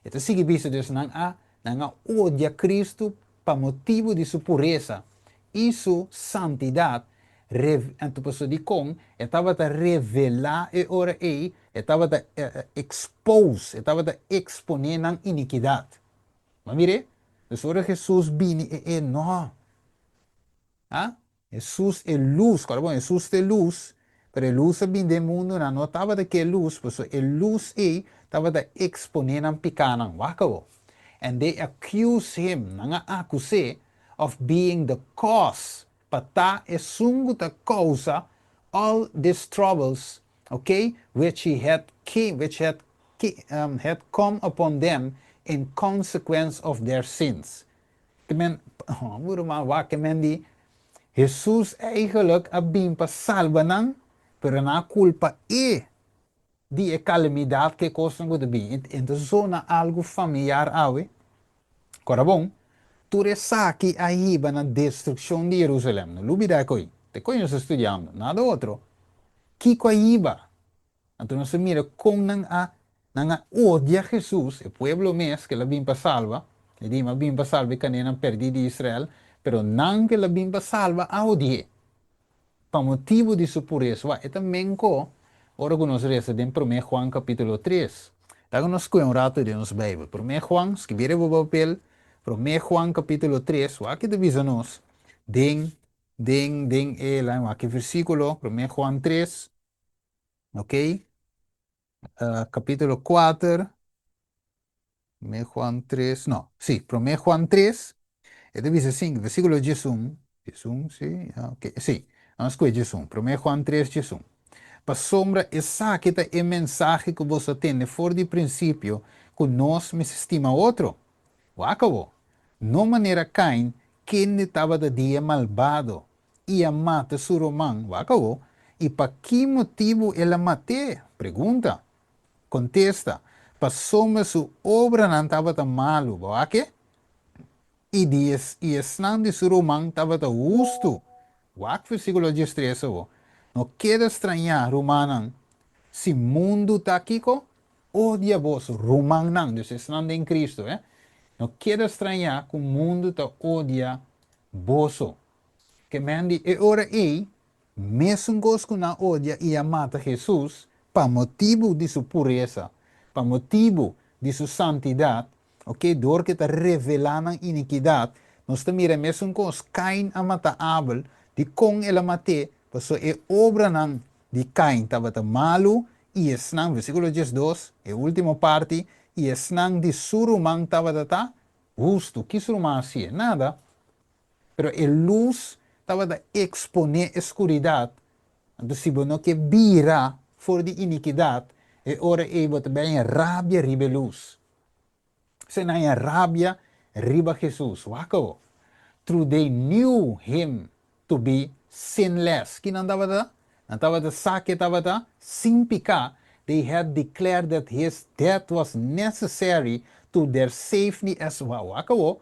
S1: E ta sigui bisa dus nan a nan a odia Kristu pa motibu di su puresa i su santidat, rev anto pasobra dikon e tabata revelá e ora ei, e tabata expose, e tabata eksponé nan inikidat. Bo a mir'é? Dus ora Hesus bini e e no. A? Hesus e lus, kòrda bon, Hesus ta e lus, pero e lus a bini den mundu, nan no tabata ke e lus, pasobra e lus ei tabata eksponé nan pikánan. Wak awor. And they accuse him, nan a akus'é, of being the cause, pa ta esun ku ta kousa all these troubles, ok, which he had came, which had had come upon them in consequence of their sins. Ke men, bo ruman wak ke men di, Hesus eigenlijk a bin pa salba nan, pero nan a kulpa e di e kalamidat ku e kosnan ku ta bin. E ta zona algu familiar awe. Kora bon, tur esaki a hiba na destrukshon di Jerusalèm. No lubidá e koi. Ta e koi nos ta studiando, nada otro. Kiko a hiba? Anto nos ta mira kon nan a nan a odia Hesus, e pueblo mes ku el a bin pa salba. E di, Mi a bin pa salba e kanénan pèrdí di Israel, pero nan ku el a bin pa salba a odi'é pa motibu di su puresa. Wak, e ta menko ora ku nos resa den Promé Juan kapítulo tres. Laga nos skohe un ratu den nos Beibel. Promé Juan, skibí riba bo papel, Promé Juan kapítulo tres, wak e ta bisa nos den den den e, laga wak e versíkulo, Promé Juan tres. Ok, capítulo 4, Promé Juan 3, no, sí, Promé Juan 3, e ta bisa asin, versículo 11, 11, sí, ya, ok, sí, nos scoge 11, Promé Juan 3, 11. Pasobra esaki ta e mensahe ku boso a tende for di prinsipio, ku nos mester stima otro. Wak awor, no manera Kain, kende tabata di e malbado, i a mata su ruman, wak awo, i pa ki motibu el a mat'é? Pregunta. Kontesta, Pasobra su obranan tabata malu, bo wak e? I di i esnan di su ruman tabata hustu. Wak versíkulo 13 awo. No keda strañá, rumannan, si mundu ta kiko? Odia boso, rumannan, dus esnan den Kristu, eh. No keda strañá ku mundu ta odia boso. Ke men di e ora ei, mesun kos ku nan odia i a mata Hesus pa motibu di su puresa, pa motibu di su santidat, Ok, dor ku e ta revelá nan inikidat, nos ta mira e mesun kos, Kain a mata Abel. Dikon el a mat'é? Pasobra e obranan di Kain tabata malu, i esnan, versíkulo 12, e último parti, i esnan di su ruman tabata ta hustu. Ki su ruman a hasié? Nada. Pero e lus tabata eksponé e skuridat. Anto si bo no ke bira for di inikidat, e ora ei bo ta bai rabia riba e lus. Se nan a rabia riba Jesus. Wak awo. Through they knew him to be sinless. Ki nan tabata? Nan tabata sa ke tabata sin piká. They had declared that his death was necessary to their safety as well. Wak awo.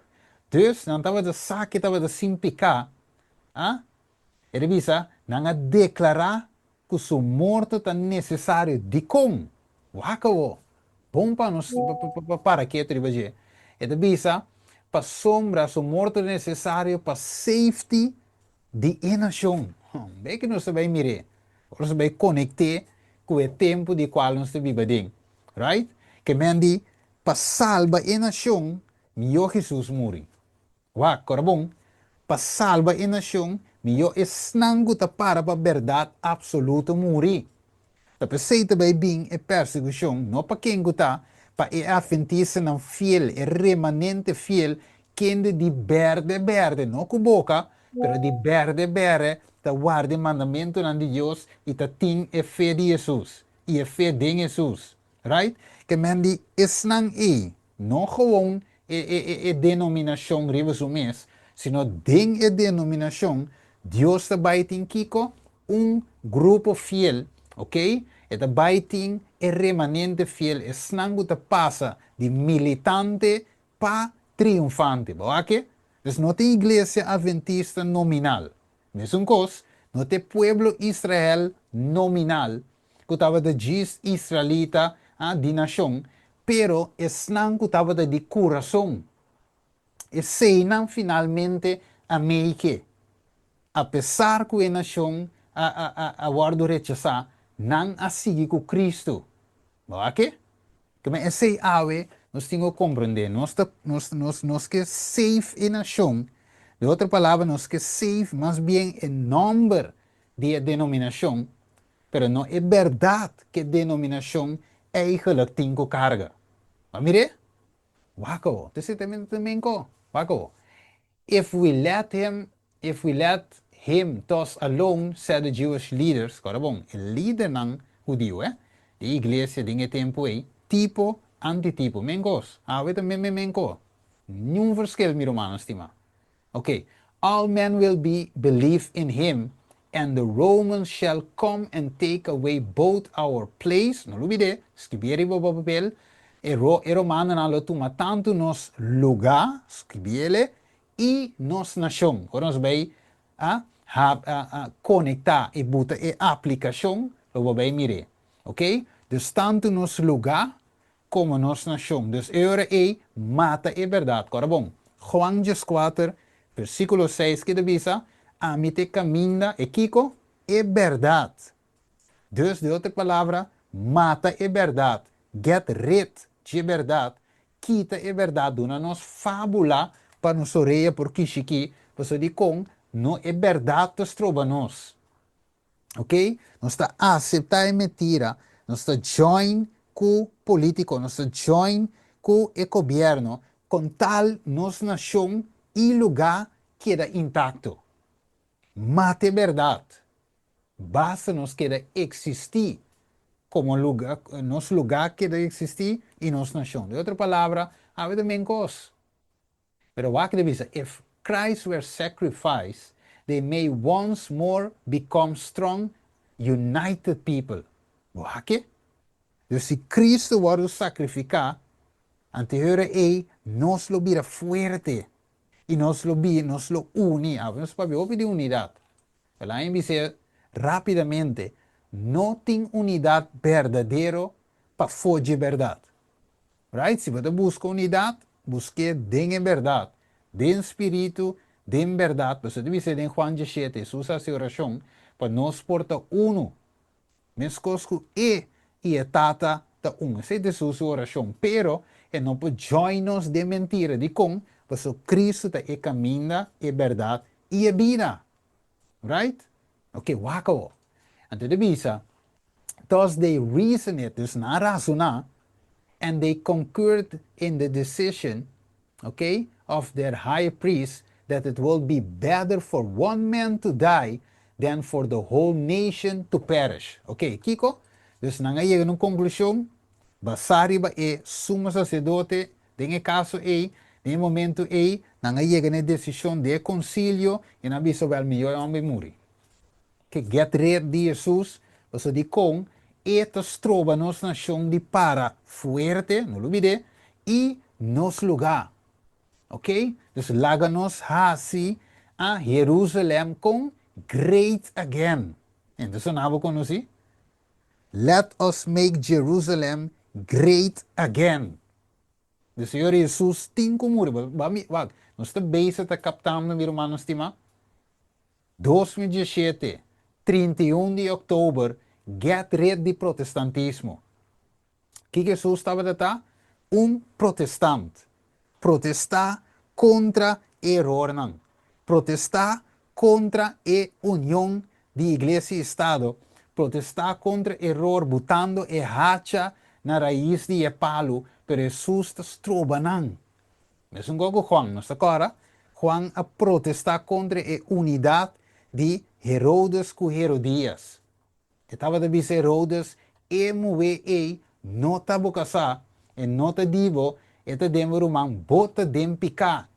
S1: Dus nan tabata sa ke tabata sin piká. Ah? E ta bisa, nan a deklará ku su morto ta nesesario. Dikon? Wak awo. Bon pa nos para ketu riba dje. E ta bisa, pasobra su morto ta nesesario pa safety di e nashon. Bay ku nos ta bay mir'é. Ora nos ta bay konekt'é ku e tempu di kual nos ta biba den. Right? Ke men di, pa salba e nashon, mihó Hesus muri. Wak, ora bon, pa salba e nashon, mihó esnan ku ta para pa bèrdat apsoluto muri. Ta p'esei ta bai bin e persekushon, no pa ken ku ta, pa e atventistanan fiel, e remanente fiel, kende di bèrdè bèrdè, no ku boka, pero di bèrdè bèrdè ta warda e mandamentunan di Dios i ta tin e fe di Hesus, i e fe den Hesus. Right? Ke men di esnan ei, No gewoon e e e denominashon riba su mes, sino den e denominashon Dios ta bai tin kiko? Un grupo fiel, ok? E ta bai tin e remanente fiel, esnan ku ta pasa di militante pa triunfante. Bo wak e? Dus no ta iglesia adventista nominal. Mesun kos, no ta e pueblo Israel nominal, ku tabata djis israelita di nashon, pero esnan ku tabata di kurason. Eseinan finalmente a meike. Apesar ku e nashon a wòrdu rechasá, nan a sigui ku Kristu. Bo a ke? Keme esei awe nos tin ku komprendé. Nos ta, nos, nos, nos ke save e nashon. Den otro palabra, nos ke save mas bien e nòmber di e denominashon, pero no e bèrdat ku e denominashon eigenlik tin ku karga. Bo a mir'é? Wak awo. Ta esei ta men ko. Wak awo. If we let him, if we let him thus alone, said the Jewish leaders, kòrda bon, e lidernan hudiu, eh, di iglesia den e tempu ei, tipo, antitipo, men kos, awe ta men men men ko, niun verschil, mi rumannan stimá. Ok, all men will be believe in him, and the Romans shall come and take away both our place, no lubid'é, skibié riba bo papel, e ro, e romanonan lo tuma tantu nos lugá, skibiéle, i nos nashon. Ora nos bai a ha a konektá i buta e aplikashon, lo bo bai mir'é. Ok? Dus tantu nos lugá komo nos nashon. Dus e ora ei mata e bèrdat. Kòrda bon, Juan 14, versíkulo 6 ke ta bisa, Ami ta e kaminda, e kiko? E bèrdat. Dus, den otro palabra, mata e bèrdat, get rid dje bèrdat, kita e bèrdat, duna nos fábula pa nos orea por kishikí, pasobra dikon no e bèrdat ta stroba nos. Ok, nos ta aseptá e mentira, nos ta join ku polítiko, nos ta join ku e gobièrnu kon tal nos nashon i lugá keda intakto. Mata e bèrdat. Basta nos keda eksistí komo lugá, nos lugá keda eksistí i nos nashon. Den otro palabra, awe ta men kos. Pero wak ta bisa, If Christ were sacrificed, they may once more become strong, united people. Bo wak e? Dus si Cristo wòrdu sakrifiká, anto e ora ei nos lo bira fuerte. I nos lo bi, nos lo uni. Awe nos papia hopi di unidat. Pero laga mi bis'é rápidamente, no tin unidat berdadero pafó dje bèrdat. Right? Si bo ta buska unidat, busk'é den e bèrdat, den spiritu, den bèrdat. Pasobra ta bis'é den Juan 17, Hesus a hasi orashon pa nos por ta unu, meskos ku E i e Tata ta un. Esei ta Hesus su orashon. Pero e no por join nos den mentira. Dikon? Pasobra Kristu ta e kaminda, e bèrdat i e bida. Right? Ok, wak awor. Anto ta bisa, Thus they reasoned it, dus nan a razoná, and they concurred in the decision, ok, of their high priest that it will be better for one man to die than for the whole nation to perish. Ok, kiko? Dus nan a yega na un konklushon basá riba e sumo saserdote Den e kaso ei, den e momentu ei, nan a yega na e desishon di e konsilio i nan a bisa, Wèl, mihó e hòmber muri. Ke get rid di Hesus, pasobra dikon e ta stroba nos nashon di para fuerte, no lubid'é, i nos lugá. Oke? Dus laga nos hasi a Herusalèm kon great again. Entonces nan bo konosí? Let us make Jerusalem great again. De Señor Jesus tin cu muri. Ba mi, wak, nos ta bezig ta captando, mi rumannan stima. 2017, 31 di october, get rid di protestantismo. Kiko Jesus tabata ta? Un protestant. Protestá kontra e erornan. Protestá kontra e union di iglesia i estado. Protestá kontra eror butando e hacha na rais di e palu, pero Jesus ta stroba nan. Mesun kos ku Juan, nos ta kòrda? Juan a protestá kontra e unidat di Herodes ku Herodias. E tabata bisa Herodes, E muhé ei no ta bo kasá, e no ta di bo, e ta den bo ruman, bo ta den piká.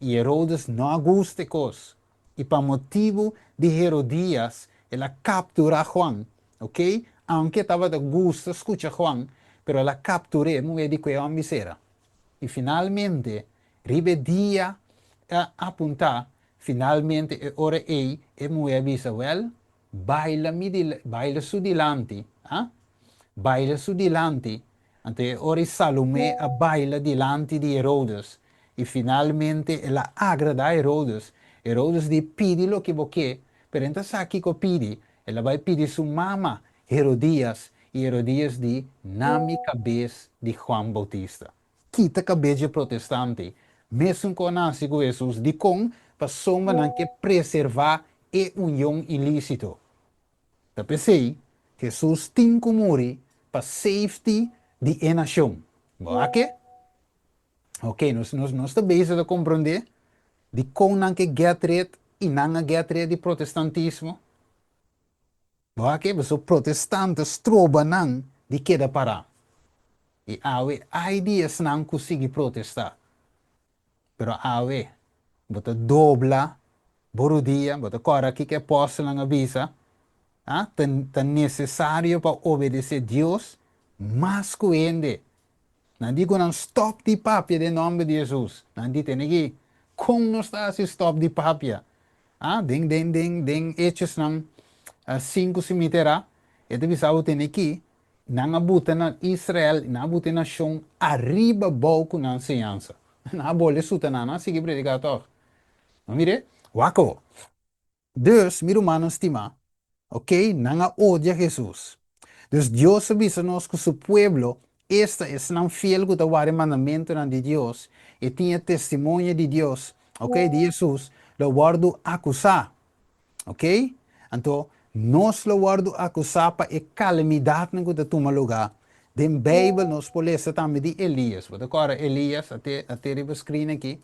S1: I Herodes no a gusta e kos. I pa motibu di Herodias el a kapturá Juan, oke, aunke e tabata gusta skucha Juan, pero el a kaptur'é, e muhé di ku e hòmber sera. I finalmente, riba e dia a apuntá, finalmente e ora ei e muhé a bisa, Wèl, Baila mi di, baila su dilanti, ah? Baila su dilanti. Anto e ora ei Salomé a baila dilanti di Herodes, i finalmente el a agradá Herodes. Herodes di, Pidi loke bo ke, pero e no ta sa kiko pidi. El a bai pidi su mama, Herodias, i Herodias di, Na mi kabes di Juan Bautista. Kita kabes dje protestante. Mesun ku a nase ku Hesus. Dikon? Pasobra nan ke preservá e union ilísito. Ta p'esei, Hesus tin ku muri pa safety di e nashon. Bo a ke? Ok, nos nos nos ta bezig ta komprondé dikon nan ke get rid i nan a get rid di protestantismo. Bo a ke? Pasobra protestant ta stroba nan di keda pará. I awe ai di esnan ku sigui protestá. Pero awe, bo ta dobla bo rudia, bo ta kòrda kiko e apòstelnan a bisa, A, ta, ta nesesario pa obedesé Dios mas ku hende. Nan di ku nan stòp di papia den nòmber di Hesus. Nan di, Tene ki, kon nos ta hasi stòp di papia? A, den, den, den, den Hechosnan sinku si mi ta erá, e ta bisa bo, Tene ki, Nan a buta na Israel i nan a buta e nashon ariba bou ku nan enseñansa. Nan a bole suta nan, nan a sigui prediká tòg. No mir'é? Wak awor. Dus, mi rumannan stimá, oké, nan a odia Hesus. Dus Dios a bisa nos ku su pueblo, esta esnan fiel ku ta wara e mandamentunan di Dios i tin e testimonio di Dios, oké, di Hesus, lo wòrdu akusá. Ok? Anto, nos lo wòrdu akusá pa e kalamidatnan ku ta tuma lugá. Den Beibel nos por lesa tambe di Elias. Bo ta kòrda Elias? A te, a te riba screen aki.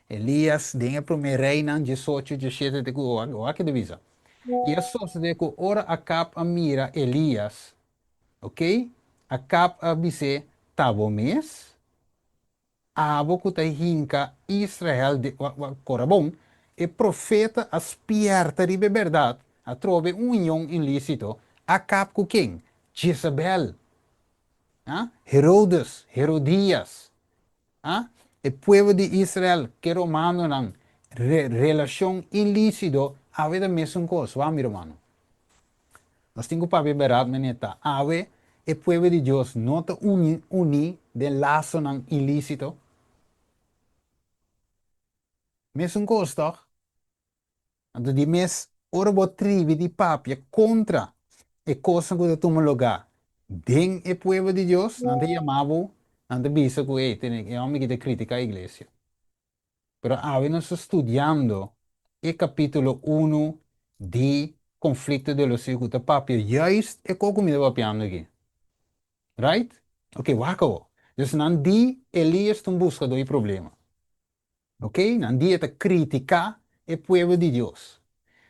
S1: Elias den e promé Reinan 18, 17 te ku wak ke ta bisa. I a sosodé ku ora Akab a mira Elias, ok, Akab a bis'é, Ta bo mes? Abo ku ta hinka Israel den kora bon, e profeta a spièrta riba e bèrdat, atrobe un union ilísito, Akab ku ken? Jezabel! A? Herodes, Herodias! A? E pueblo di Israel ku e romanonan, relashon ilísito, awe ta mesun kos, wak mi rumannan. Nos tin ku papia bèrdat manera ta. Awe e pueblo di Dios no ta uní den lasonan ilísito. Mesun kos tòg? Anto di mes ora bo tribi di papia kontra e kosnan ku ta tuma lugá den e pueblo di Dios, nan ta yama bo, nan ta bisa ku, ey, tene, e hòmber aki ta kritiká iglesia. Pero awe nos ta studiando e kapítulo unu di Konflikto de los Siglos ku ta papia juist e kos ku mi ta papiando aki. Right? Ok, wak awo. Dus nan di Elias ta un buskadó di problema. Ok, nan di e ta kritiká e pueblo di Dios.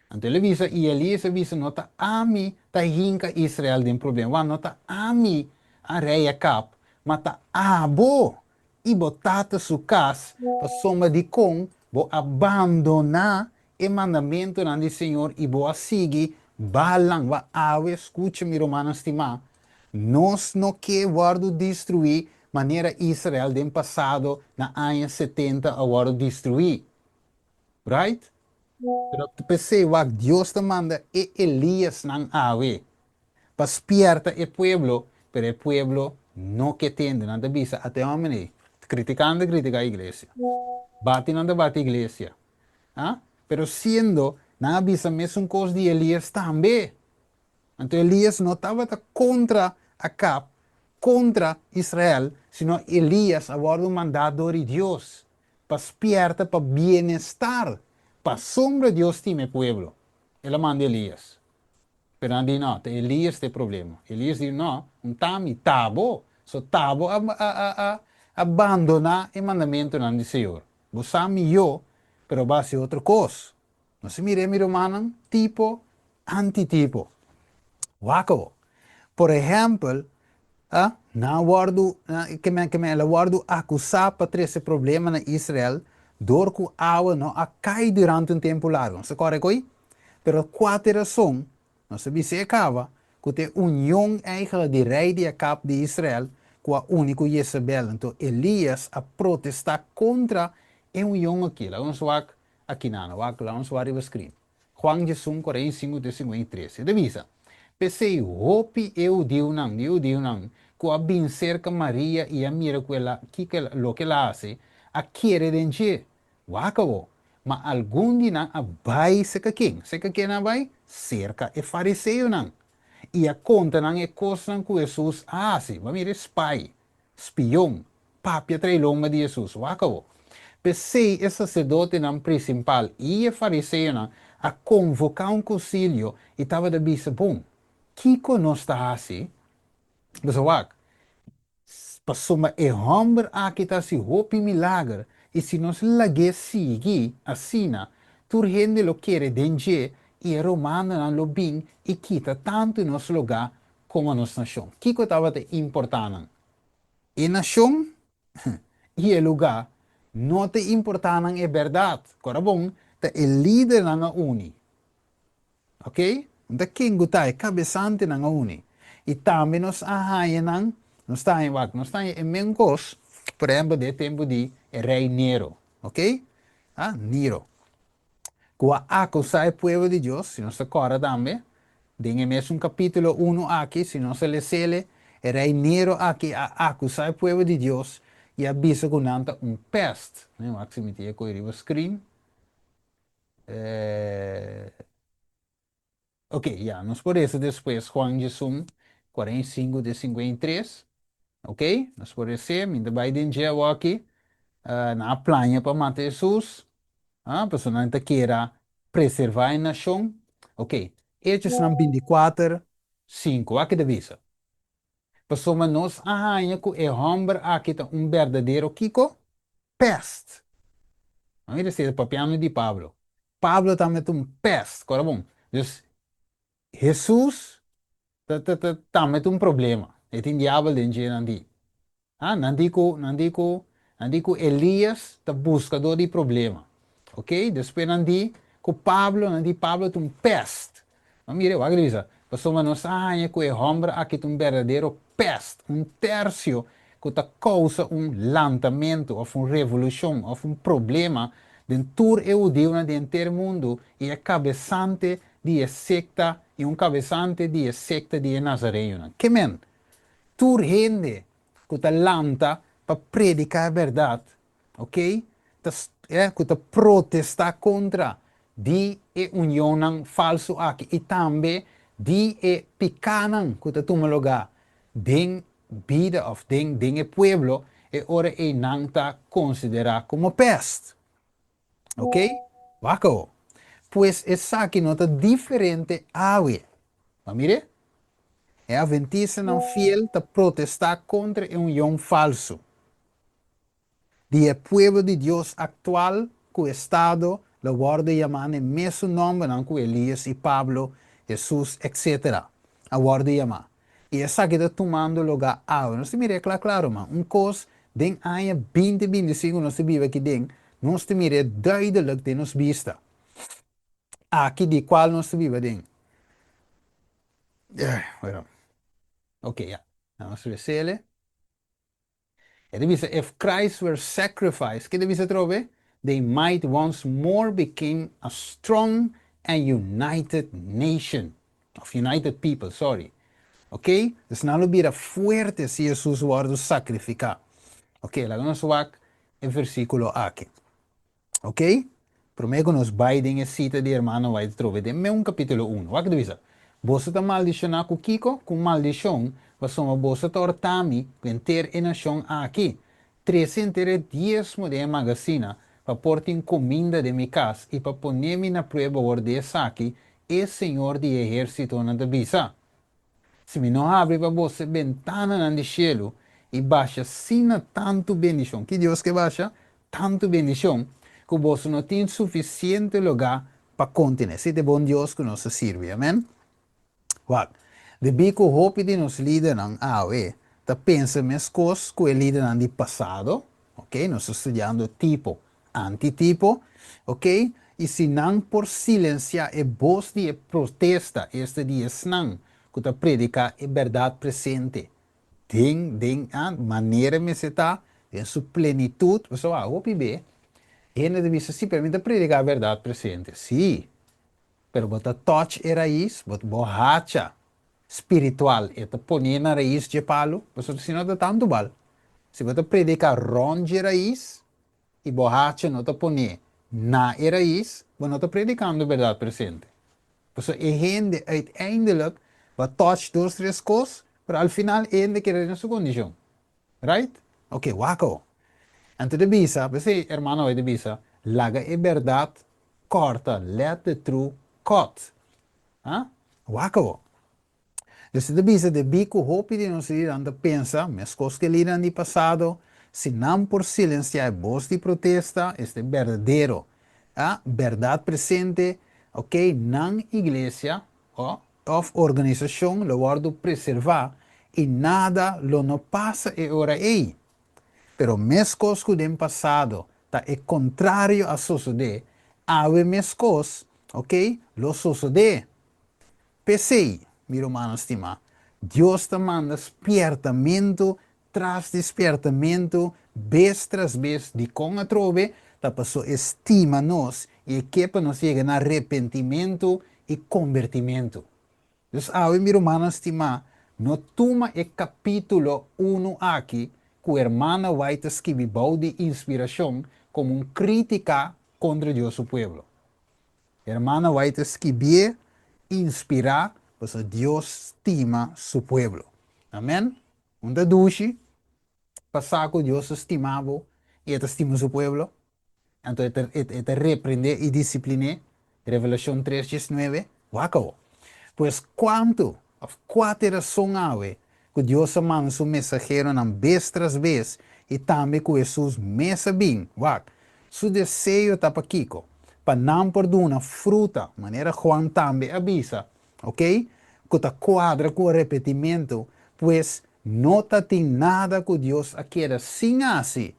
S1: Anto el a bisa, i Elias a bisa, No ta ami ta hinka Israel den problema, wak, no ta ami a rei Akab, ma ta abo i bo tata su kas, pasobra dikon bo a bandoná e mandamentunan di Señor i bo a sigui Baalnan. Wak, awe, skucha mi rumannan stimá, nos no ke wòrdu destruí manera Israel den pasado na aña 70 a wòrdu destruí. Right? Pero p'esei wak Dios ta manda e Eliasnan awe pa spierta e pueblo, pero e pueblo no ke tende. Nan ta bisa, Ata e hòmber ei, kritikando kritika iglesia. Bati nan ta bati iglesia. Ah? Pero siendo nan a bisa mesun kos di Elias tambe. Anto Elias no tabata kontra Akab, kontra Israel, sino Elias a wòrdu mandá dor di Dios pa spierta pa bienestar, pasobra Dios stima e pueblo. El a manda Elias. Pero nan di, No, ta Elias ta e problema. Elias di, No, un ta mi, ta bo. So ta bo a a a a a bandoná e mandamentunan di Señor. Bo sa mihó, pero bo a hasi otro kos. Nos a mira e mi rumannan tipo antitipo. Wak awor. Por ehèmpel, nan a wòrdu, ke men el a wòrdu akusá pa trese problema na Israel dor ku awa no a kai durante un tempu largu. Nos ta kòrda ko'i? Pero kua ta e rason? Nos a bisa e kaba ku ta e union eigentlik di rei di Akab di Israel ku a uni ku Jezabel. Anto Elias a protestá kontra e union akí. Laga nos wak Akinan, wak la nos wak riba screen. Juan 11, 45 te 53. E ta bisa, P'esei hopi e hudiunan, di e hudiunan, ku a bin serka Maria i a mira ku el a, kiko el a, loke el a hasi, a kere den dje. Wak awo, ma algun di nan a bai serka ken? Serka ken nan a bai? Serka e fariseonan. I a konta nan e kosnan ku Hesus a hasi. Bo a mira e spai. Spion, papia tra'i lomba di Hesus, wak awor. P'esei e saserdotenan prinsipal i e fariseonan a konvoká un konsilio i tabata bisa, Bon, kiko nos ta hasi? Boso wak, pasobra e hòmber aki ta hasi hopi milager, i si nos lag'é sigui asina, tur hende lo kere den dje i e romanonan lo bin i kita tantu nos lugá komo nos nashon. Kiko tabata importá nan? E nashon i e lugá no ta importá nan e bèrdat. Kora bon, ta e lidernan a uni. Oke? No ta ken ku ta, e kabesantenan a uni. I tambe nos a haña nan, nos ta haña, wak, nos ta haña e men kos, por ehèmpel den e tempu di e rei Nero. Oke? Ah, Nero. Ku a akusá e pueblo di Dios, si nos ta kòrda tambe, den e mesun kapítulo unu aki, si nos a les'ele, e rei Nero aki a akusá e pueblo di Dios i a bisa ku nan ta un pèst. Mi wak si mi tin e koe riba screen. Ok, ya, nos por resa despues Juan 11, 45 te 53. Ok, nos por res'é, mi ta bai den dje awoki. Nan a plania pa mata Hesus, ah, pasobra nan ta kera preservá e nashon. Ok, Hechosnan 24, 5, wak ta bisa? Pasobra nos a haña ku e hòmber aki ta un berdadero kiko? Pèst. A mira si e ta papiando di Pablo. Pablo tambe ta un pèst, kòrda bon. Dus, Hesus ta ta ta tambe ta un problema. E tin diabel den dje nan di. Ah, nan di ku, nan di ku, nan di ku Elias ta buskadó di problema. Ok, despues nan di ku Pablo, nan di Pablo ta un pèst. Ma mira, wak di bisa, pasobra nos a haña ku e hòmber aki ta un berdadero pèst, un tèrsio. ku ta kousa un lantamentu òf un revolushon òf un problema den tur e hudiunan di henter mundu i e kabesante di e sekta i un kabesante di e sekta di e nazareñonan. Ke men? Tur hende ku ta lanta pa prediká e bèrdat, ok, ta ku ta protestá kontra di e unionnan falsu aki i tambe di e pikánan ku ta tuma lugá den bida òf den den e pueblo, e ora ei nan ta konsiderá komo pèst. Ok? Wak awo. Pues esaki no ta diferente awe. Bo mir'é? E atventistanan fiel ta protestá kontra e union falsu di e pueblo di Dios aktual ku estado lo wòrdu yamá na e mesun nòmbernan ku Elias i Pablo, Hesus, etsetera a wòrdu yamá. I esaki ta tumando lugá awe. Nos ta mira e kla kla, ruman. Un kos den aña 2025 nos ta biba aki den, nos ta mira e duidelik den nos bista. Aki di kual nos ta biba den. Bueno. Ok, ya. Nos resele. E ta bisa, If Christ were sacrificed, ke ta bisa atrobe? They might once more became a strong and united nation, of united people, sorry. Ok? Dus nan lo bira fuerte si Hesus wòrdu sakrifiká. Ok, laga nos wak e versíkulo aki. Ok? Promé ku nos bai den e sita di hermano White trobe den meun kapítulo unu. Wak ta bisa, Boso ta maldishoná ku kiko? Ku maldishon, pasobra boso ta hortá mi ku henter e nashon aki. Trese henter e diesmo den e magasina pa por tin kuminda den mi kas i pa pone mi na prueba awor di esaki, e Señor di ehérsitonan ta bisa. Si mi no habri pa boso e bentananan di shelu i basha asina tantu bendishon, ki Dios ke basha? Tantu bendishon, ku boso no tin sufisiente lugá pa kontené. Esei ta e bon Dios ku nos ta sirbi. Amèn. Wak, debí ku hopi di nos lidernan awe ta pensa meskos ku e lidernan di pasado, ok, nos ta studiando tipo antitipo, ok, i si nan por silensiá e bos di e protesta, esta di esnan ku ta prediká e bèrdat presente den den a manera mester ta, den su plenitut, pasobra a hopi be hende ta bisa, sí, pero mi ta prediká e bèrdat presente. Sí, pero bo ta touch e rais, bo bo hacha spiritual e ta pon'é na rais dje palu, pasobra si no ta tantu bal. Si bo ta prediká rònt dje rais, i bo hacha no ta pon'é na e rais, bo no ta predikando bèrdat presente. Pasobra e hende uiteindelijk bo a touch dos tres kos, pero al final e hende keda den su kondishon. Right? Ok, wak awo. Anto ta bisa, p'esei hermano White ta bisa, laga e bèrdat kòrta, let the truth cut. Ha? Wak awo. Dus e ta bisa debí ku hopi di nos lidernan ta pensa, meskos ku e lidernan di pasado, si nan por silensiá e bos di protesta, esta e berdadero, a, bèrdat presente, ok, nan iglesia, o, òf organisashon lo wòrdu preservá i nada lo no pasa e ora ei. Pero meskos ku den pasado ta e kontrario a sosodé, awe meskos, ok, lo sosodé. P'esei, mi rumannan stimá, Dios ta manda spièrtamentu tras di spièrtamentu, bes tras bes. Dikon atrobe? Ta pasobra e stima nos i e ke pa nos yega na arepentimentu i kombertimentu. Dus awe, mi rumannan stimá, no tuma e kapítulo unu aki ku Hermana White ta skibi bou di inspirashon komo un krítika kontra Dios su pueblo. Hermana White a skibié inspirá pasobra Dios stima su pueblo. Amen. Un ta dushi pa sa ku Dios ta stima bo i e ta stima su pueblo. Anto e ta e ta reprendé i disipliné. Revelashon tres diesnuebe. Wak awo. Pues kuantu òf kua ta e rason awe ku Dios a manda su mensaheronan bes tras bes i tambe ku Hesus mes a bin, wak, su deseo ta pa kiko? Pa nan por duna fruta, manera Juan tambe a bisa, oke, ku ta kuadra ku arepentimentu, pues no ta tin nada ku Dios a keda sin hasi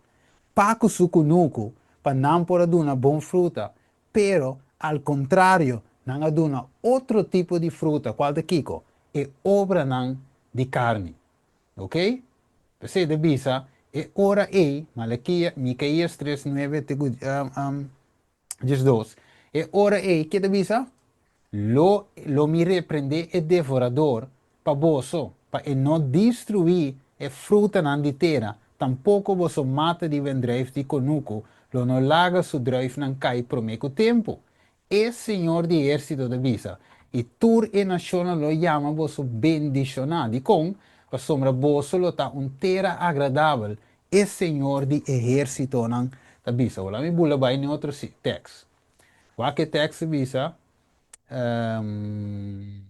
S1: pa ku su kunuku pa nan por a duna bon fruta, Pero, al kontrario, nan a duna otro tipo di fruta, kual ta kiko? E obranan di karni. Oke? P'esei ta bisa, e ora ei, Malakia, Mikaías 3, 9 te ku 12, e ora ei, ke ta bisa? Lo, lo mi reprendé e devorador pa boso, pa e no destruí e frutanan di tera, tampoko boso mata di wendrùif di konuku lo no laga su drùifnan kai promé ku tempu. E Señor di ehérsito ta bisa, I tur e nashonnan lo yama boso bendishoná. Dikon? Pasobra boso lo ta un tera agradabel, e Señor di ehérsitonan ta bisa. Wak, mi bula bai n'e otro tèks. Wak e tèks ta bisa,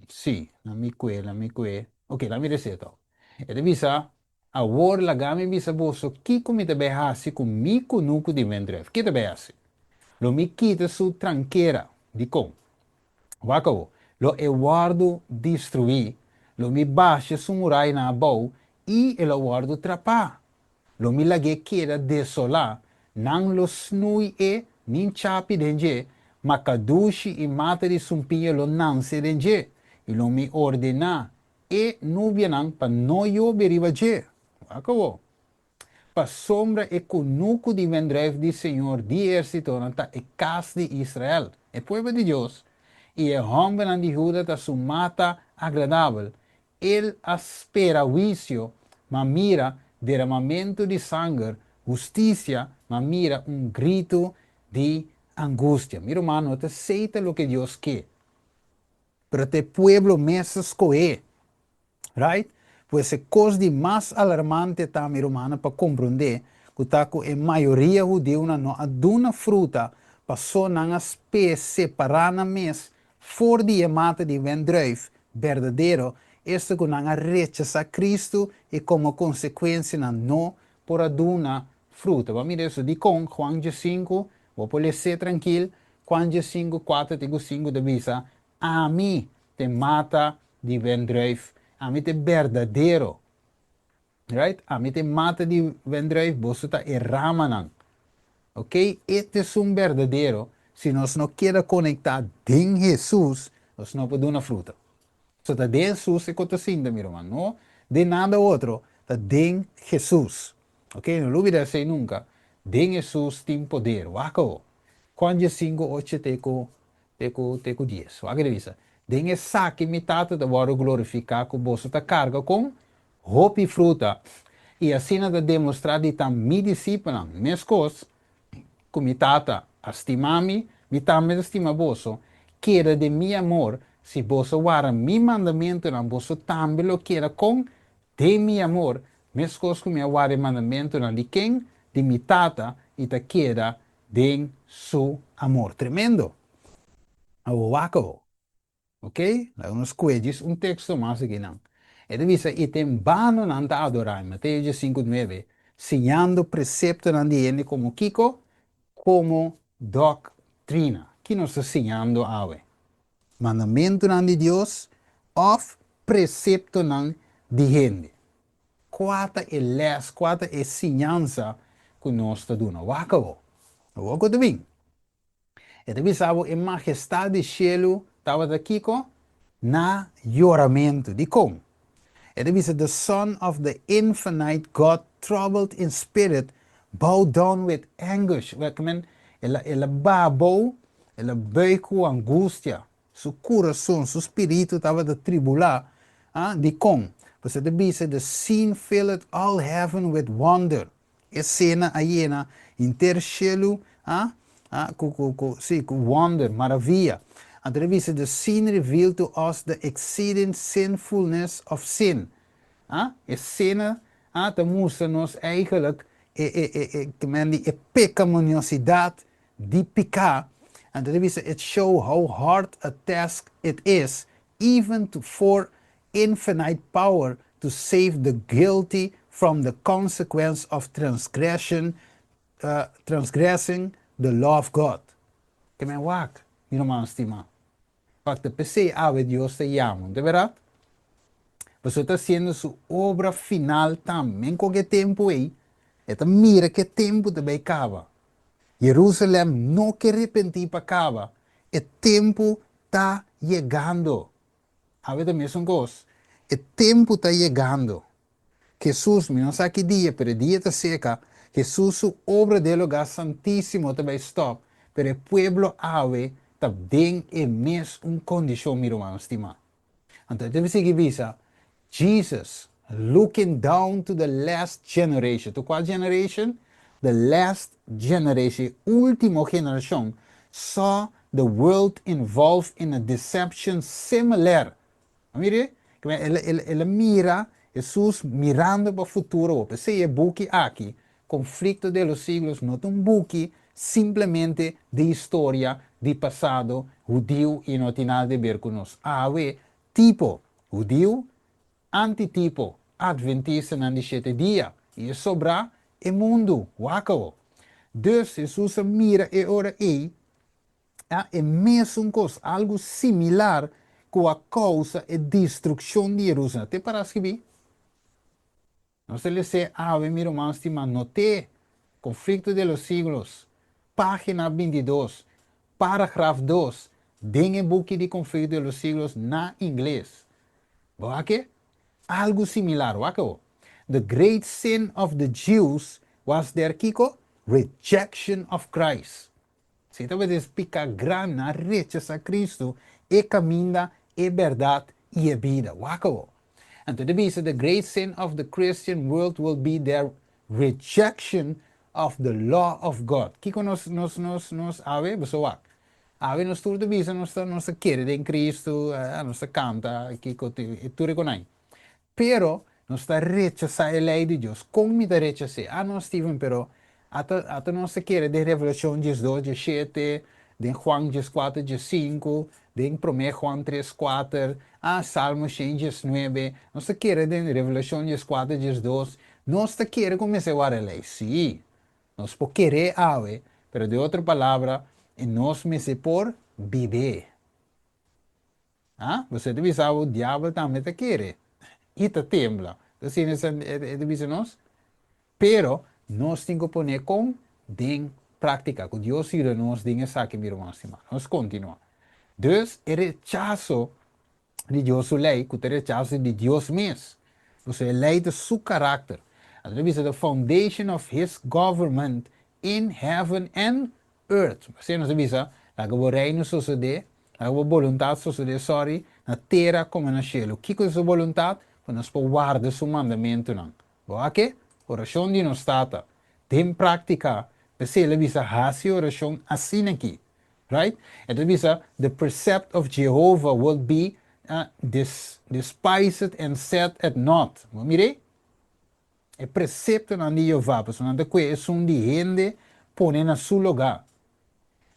S1: Sí, na mi kue, na mi kue. Oke, laat mi res'é tòg. E ta bisa, Awor laga mi bisa boso kiko mi ta bai hasi ku mi kunuku di wendrùif. Ke ta bai hasi? Lo mi kita su trankera. Dikon? Wak awor, lo e wòrdu destruí, lo mi basha su murainan abou i e lo wòrdu trapá. Lo mi lag'é keda desolá, nan lo snui e, nin chapi den dje, ma kadushi i mata di sumpiña lo nanse den dje, i lo mi ordená e nubianan pa no yobe riba dje. Wak awor. Pasobra e kunuku di wendrùif di señor di ehérsitonan ta e kas di Israel, e pueblo di Dios, i e hòmbernan di Huda ta su mata agradabel. El a spera huisio, ma mira deramamentu di sanger, hustisia, ma mira un gritu di angustia. Mi ruman, no ta esei ta loke Dios ke. Pero ta e pueblo mes ta skohé. Right? Pues e kos di mas alarmante ta, mi rumannan, pa komprondé ku ta ku e mayoria hudiunan no a duna fruta paso nan a spe separá nan mes for di e mata di wendrùif berdadero, esta ku nan a rechasá Kristu i komo konsekuensia nan no por a duna fruta. Bo a mira eso? Dikon? Juan 15, bo por les'é trankil, Juan 15, 4 te ku 5 ta bisa, Ami t'e mata di wendrùif, ami t'e berdadero. Right? Ami t'e mata di wendrùif, boso ta e ramanan. Ok? E t'esun berdadero, si nos no keda konektá den Hesus, nos no por duna fruta. So ta den Hesus e ku ta sinta, mi ruman, no den nada otro, ta den Hesus. Ok? No lubida esei nunka. Den Hesus tin poder. Wak awo. Juan 15, 8 te ku Te ku te ku dies. Wak e ta bisa, Den esaki mi Tata ta wòrdu glorifiká ku boso ta karga kon hopi fruta i asina ta demostrá di ta mi disipelnan. Meskos ku mi Tata a stima mi, mi tambe ta stima boso. Keda den mi amor. Si boso wara mi mandamentunan, boso tambe lo keda kon den mi amor, meskos ku mi a wara e mandamentunan di ken? Di mi Tata, i ta keda Den su amor. Tremendo! Awor wak awor. Ok, laga nos kue djis un teksto mas akinan. E ta bisa, I ta en bano nan ta adorá, in Mateo 15, 9, siñando preseptonan di hende komo kiko? Komo doktrina. Ki nos ta siñando awe? Mandamentunan di Dios òf preseptonan di hende? Kua ta e lès, kua ta e siñansa ku nos ta duna? Wak awor. Awor ku ta bin. E ta bisa bo e mahestat di shelu tabata kiko? Na yoramentu. Dikon? E ta bisa the son of the infinite God troubled in spirit, bowed down with anguish. Wak men, el a el a baha bou, el a buig ku angustia. Su kurason, su spiritu tabata tribulá. Ah, dikon? Pasobra e ta bisa, The scene filled all heaven with wonder. E sena a yena henter shelu, ah, ah, ku, ku, ku, sí, ku wonder, maravia. Anto e ta bisa, The scene revealed to us the exceeding sinfulness of sin. Ah, e sena, ah, ta mustra nos eigenlijk e, e, e, e, ke men di, e pekamoniosidad di piká, anto ta bisa it show how hard a task it is even to for infinite power to save the guilty from the consequence of transgression transgressing the law of God. Ke men wak, mi ruman stimá. Wak ta p'esei awe Dios ta yama, no ta bèrdat? Pasobra e ta hasiendo su obra final tambe. Men kon ke tempu ei, e ta mira ke tempu ta bai kaba. Jerusalem no ke repentí pa kaba, e tempu ta yegando. Awe ta mesun kos, e tempu ta yegando. Hesus, mi no sa ki dia, pero e dia ta seka, Hesus su obra den e lugá santísimo ta bai stòp, pero e pueblo awe ta den e mes un kondishon, mi rumannan stimá. Anto e ta sigui bisa, Jesus, looking down to the last generation, to kua generation? The last generation, e último generashon, saw the world involved in a deception similar. A mira? El a mira Hesus mirando pa futuro. P'esei e buki aki, Conflicto de los Siglos, no ta un buki simplemente di historia di pasado hudiu i no tin nada di ber ku nos awe, tipo hudiu, antitipo adventistanan di shete dia, i e sobrá e mundu. Wak awo. Dus Hesus a mira e ora ei a e mesun kos, algu similar ku a kousa e destrukshon di Jerusalem. Te para skibí. Nos ta les'é awe, mi ruman stimá, not'é, Conflicto de los Siglos, página 22, paragraf 2, den e buki di Conflicto de los Siglos na ingles. Bo wak e? Algu similar, wak awor. The great sin of the Jews was their kiko? Rejection of Christ. Si tabata es piká gran nan rechasá Cristo, e kaminda, e bèrdat i e bida. Wak awor. Anto ta bisa, The great sin of the Christian world will be their rejection of the law of God. Kiko nos, nos, nos, nos awe? Boso wak. Awe nos tur ta bisa nos ta, nos ta kere den Cristo, nos ta kanta, kiko, tur e konai. Pero, nos ta rechasá e lei di Dios. Kon mi ta rechas'é? Ah, no, Steven, pero ata, ata nos ta kere den Revelashon 12, 17, den Juan 14, 15, den Promé Juan 3, 4, ah, Salmo 119. Nos ta kere den Revelashon 14, 12. Nos ta kere ku mester wara e lei? Sí, nos por ker'é awe, pero den otro palabra, e nos mester por bib'é. Ha? Bo ta bisa bo diabel tambe ta kere i ta tembla. Ta asina e ta bisa nos? Pero nos tin ku pone kon den práktika. Ku Dios yuda nos den esaki, mi ruman stimá. Nos kontinuá. Dus e rechaso di Dios su lei ku ta rechaso di Dios mes. Pasobra e lei ta su karakter. Anto ta bisa the foundation of his government in heaven and earth. Asina nos a bisa, Laga bo reino sosodé, laga bo boluntat sosodé, sorry, na tera komo na shelu. Kiko ta su boluntat? Pa nos por warda su mandamentunan. Bo a ke? Orashon di nos Tata. Den práktika, p'esei el a bisa hasi orashon asina aki. Right? E ta bisa, The precept of Jehovah will be despised and set at naught. Bo a mir'é? E preseptonan di Jehová, pasobra nan ta kue esun di hende pone na su lugá.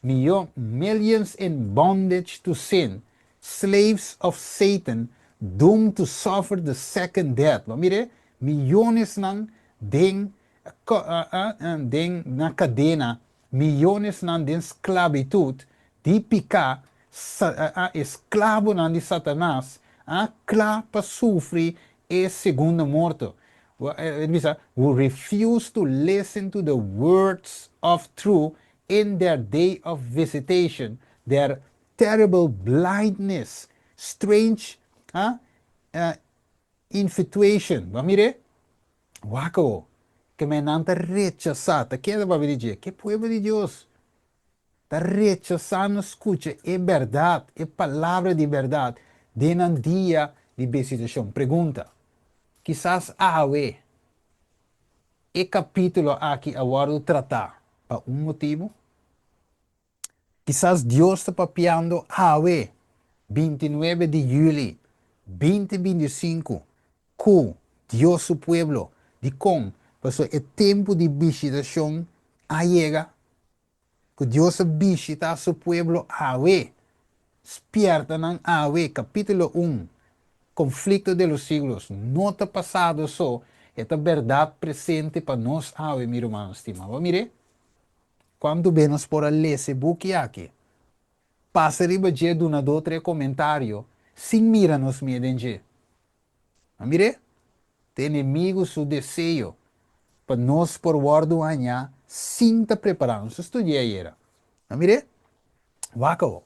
S1: Mihó, millions in bondage to sin, slaves of Satan, doomed to suffer the second death. Bo a mir'é? Miyonesnan den den na kadena, miyonesnan den sklabitut di piká, esklabonan di Satanas, kla pa sufri e segundo morto. E bisa, who refuse to listen to the words of truth in their day of visitation, their terrible blindness, strange infatuation. Bo a mir'é? Wak awo. Ke men nan ta rechasá. Ta ken ta papia di dje? Ke pueblo di Dios. Ta rechasá no skucha e bèrdat, e palabra di bèrdat, den nan dia di besitashon. Pregunta, Kisas awe e kapítulo aki a wòrdu tratá pa un motibu? Kisas Dios ta papiando awe, 29 di yüli, 2025, ku Dios su pueblo. Dikon? Pasobra e tempu di bishitashon a yega. Ku Dios a bishitá su pueblo awe. Spièrta nan awe, Kapítulo 1, Konflikto de los siglos, no ta pasado so, e ta bèrdat presente pa nos awe, mi rumannan stimá. Bo a mir'é? Kuantu be nos por a lesa e buki aki? Pasa riba dje duna dotro e komentario sin mira nos mie den dje. A mir'é? Ta enemigu su deseo pa nos por wòrdu hañá sin ta prepará. Nos a studi'é ayera. A mir'é? Wak awor.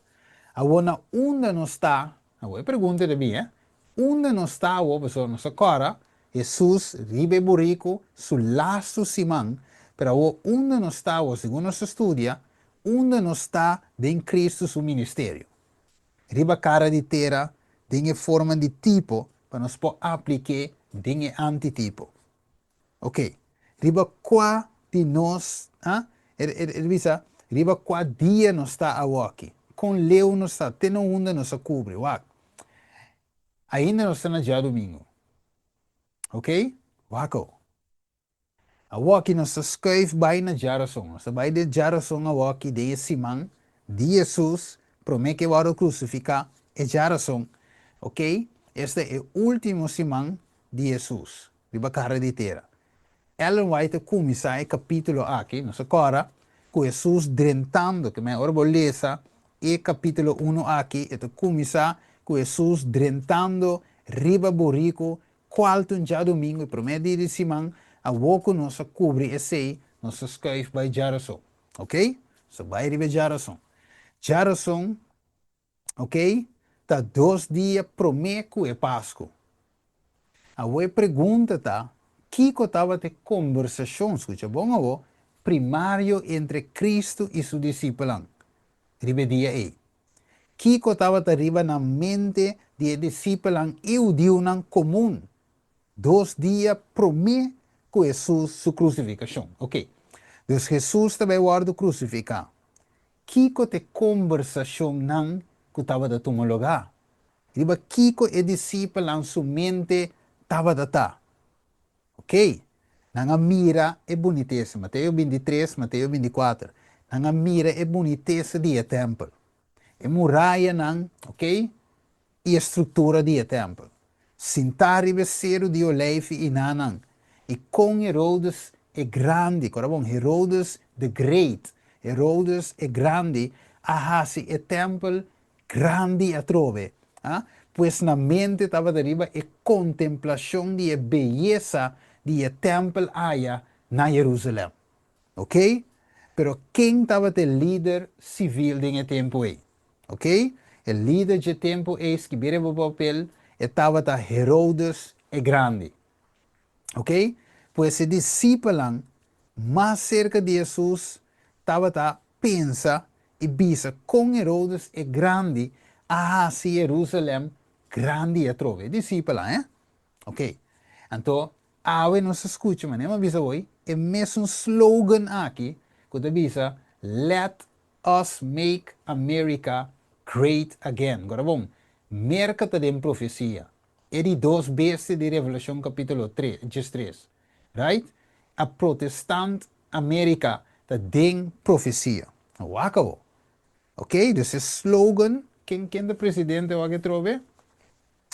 S1: Awor na unda nos ta? Awor e pregunta ta bin, eh? Unda nos ta awor? Pasobra nos a kòrda. Hesus riba e buriku su lastu siman, pero awor unda nos ta awor, segun nos ta studia, unda nos ta den Kristu su ministerio? Riba kara di tera den e forma di tipo pa nos por aplik'é den e antitipo. Ok, riba kua di nos, ha? E, e, e bisa, riba kua dia nos ta awoki? Kon leu nos ta? Te na unda nos a kubri? Wak. Ainda nos ta na djadumingu. Ok? Wak awo. Awoki nos ta skuif bai na djarason. Nos ta bai den djarason awoki den e siman di Hesus promé ku e wòrdu krusifiká, e djarason. Ok? Esta e último siman di Hesus riba kara di tera. Ellen White a kuminsá e kapítulo aki, nos a kòrda, ku Hesus drentando, ke men ora bo lesa e kapítulo unu aki, e ta kuminsá ku Hesus drentando riba buriku kual ta un djadumingu, e promé dia di siman, awor ku nos a kubri esei, nos ta skuif bai djarason. Oke? Nos ta bai riba e djarason. Djarason Ok, ta dos dia promé ku e Pasku. Awor e pregunta ta, kiko tabata e kombersashon, skucha bon awor, primario entre Kristu i su disipelnan riba e dia ei? Kiko tabata riba nan mente di e disipelnan i hudiunan komun dos dia promé ku Hesus su krusifikashon? Ok, dus Hesus ta bai wòrdu krusifiká. Kiko ta e kombersashonnan ku tabata tuma lugá? Riba kiko e disipelnan su mente tabata ta? Oké, nan a mira e bunitesa, Mateo bintitres, Mateo bintikuater, nan a mira e bunitesa di e tèmpel, e murayanan, oké, i e struktura di e tèmpel. Sintá riba e seru di Oleifi i nanan, i kon Herodes e Grandi, kora bon, Herodes the Great, Herodes e Grandi a hasi e tèmpel grandi atrobe. A Pues nan mente tabata riba e kontemplashon di e beyesa di e tèmpel aya na Jerusalèm. Ok? Pero ken tabata e lider sivil den e tempu ei? Ok? E lider dje tempu ei skibí riba papel, e tabata Herodes e Grandi. Ok? Pues e disipelnan mas serka di Hesus tabata pensa i bisa kon Herodes e Grandi a hasi Jerusalèm grandi atrobe. E disipelnan, eh? Ok. Anto, awe nos ta skucha, manera mi a bisa hoy, e mesun slogan aki ku ta bisa Let us make America great again. Gora bon, Merka ta den profesia. E di dos bestia di Revelashon kapítulo tres, diestres. Right? A protestant Amerika ta den profesia. Wak awo. Ok, dus e slogan, ken ken ta presidente wak atrobe?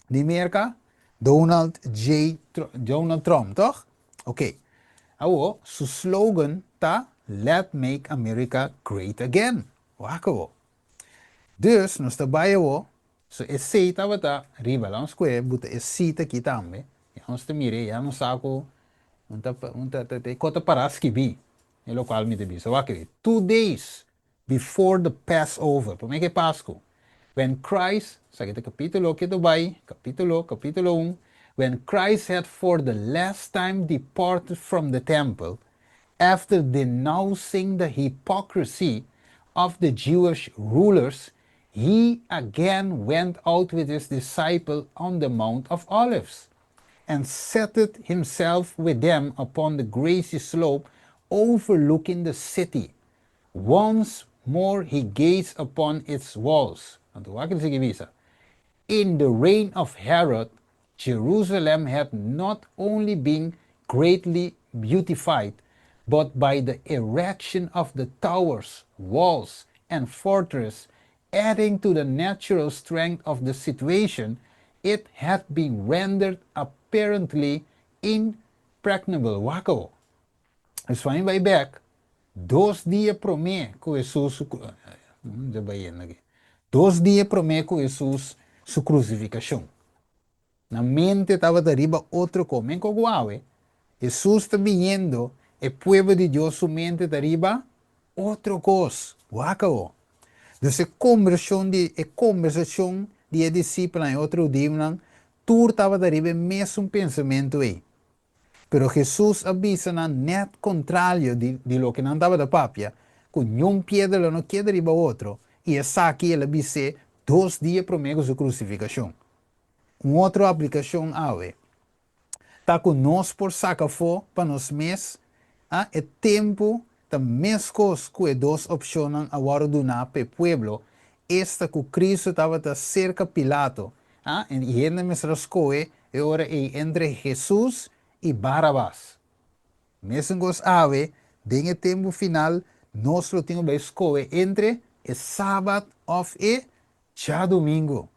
S1: Di Merka? Donald J. Donald Trump, toch? Ok. Awo, su slogan ta Let make America great again. Wak awo. Dus, nos ta bai awo, so esei tabata riba, laat ons koe buta e sita aki tambe, ya nos ta mira, ya nos sa ku un ta un ta ta e kos ta para skibí, e lokual mi ta bisa. Wak awe, 2 days before the Passover, promé ku e Pasku, when Christ, esaki ta kapítulo ke ta bai, kapítulo, kapítulo un, when Christ had for the last time departed from the temple, after denouncing the hypocrisy of the Jewish rulers, he again went out with his disciple on the Mount of Olives and seated himself with them upon the grassy slope overlooking the city. Once more he gazed upon its walls. Anto wak e bisa. In the reign of Herod, Jerusalem had not only been greatly beautified, but by the erection of the towers, walls, and fortress, adding to the natural strength of the situation, it had been rendered apparently impregnable. Wak awo. Dus van bai bek, 2 dia promé ku Hesus su, 2 dia promé ku Hesus su krusifikashon. Nan mente tabata riba otro kos. Men ku awe, Hesus ta biniendo, e pueblo di Dios su mente ta riba otro kos. Wak awo. Dus e kombersashon di e disipelnan i otro hudiunan, tur tabata riba e mesun pensamentu ei. Pero Hesus a bisa nan nèt kontrario di di loke nan tabata papia, ku niun piedra lo no keda riba otro, i esaki el a bis'é dos dia promé ku su krusifikashon. Un otro aplikashon awe ta ku nos por saka afó pa nos mes, a e tempu ta meskos ku e dos opshonnan a wòrdu duná pa e pueblo, esta ku Kristu tabata serka Pilato, a i hende mester a skohe e ora ei entre Hesus i Barabas. Mesun kos awe, den e tempu final, nos lo tin ku bai skohe entre e sabat òf e djadumingu.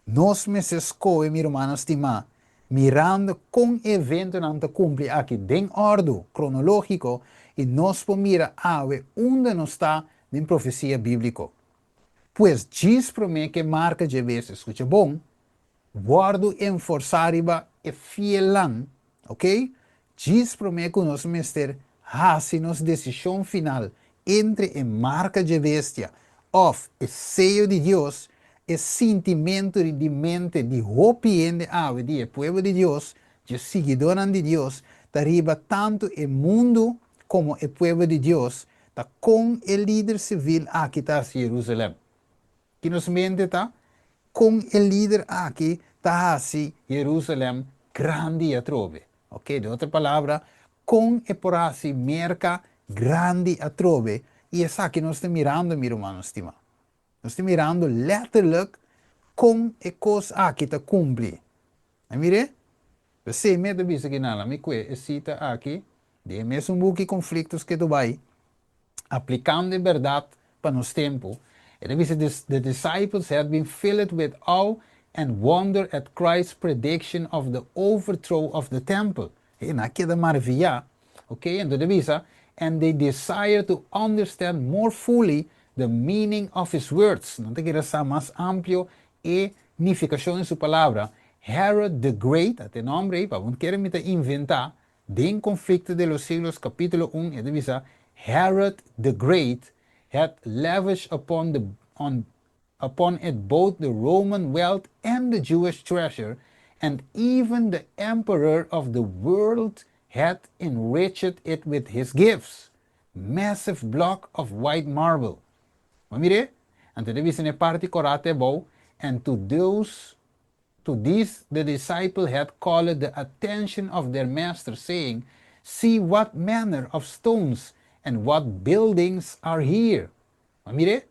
S1: Nos mester skohe, mi rumannan stimá, mirando kon e eventonan ta kumpli aki den òrdu kronológiko i nos por mira awe unda nos ta den profesia bíbliko. Pues djis promé ku e marka dje bestia, skucha bon, wòrdu enforsá riba e fielnan, ok? Djis promé ku nos mester hasi nos desishon final entre e marka dje bestia òf e seyo di Dios, e sintimentu di mente di hopi hende awe di e pueblo di Dios, dje siguidónan di Dios, ta riba tantu e mundu komo e pueblo di Dios, ta kon e lider sivil aki ta hasi Jerusalèm. Ki nos mente ta kon e lider aki ta hasi Jerusalèm grandi atrobe. Ok, den otro palabra, kon e por hasi Merka grandi atrobe, i esaki nos ta mirando, mi rumannan stimá. Nos ta mirando letterlijk kon e kos aki ta kumpli. A mir'é? P'esei mi a ta bisa ki nan, mi kue e sita aki den e mesun buki Conflictos ke ta bai, aplicando e berdad pa nos tempu. E ta bisa, The disciples had been filled with awe and wonder at Christ's prediction of the overthrow of the temple. E nan a keda maraviyá. Ok, anto e ta bisa, And they desired to understand more fully the meaning of his words. Nan ta kere sa mas amplio e nifikashon di su palabra. Herod the Great, a ta e nòmber ei, pa bo no kere mi ta inventá, den Conflicto de los Siglos kapítulo un e ta bisa, Herod the Great had lavished upon the on upon it both the Roman wealth and the Jewish treasure, and even the emperor of the world had enriched it with his gifts, massive block of white marble. Bo mir'é? Anto e ta bisa na e parti korá te abou, And to those, to these the disciple had called the attention of their master, saying, See what manner of stones and what buildings are here. Bo mir'é?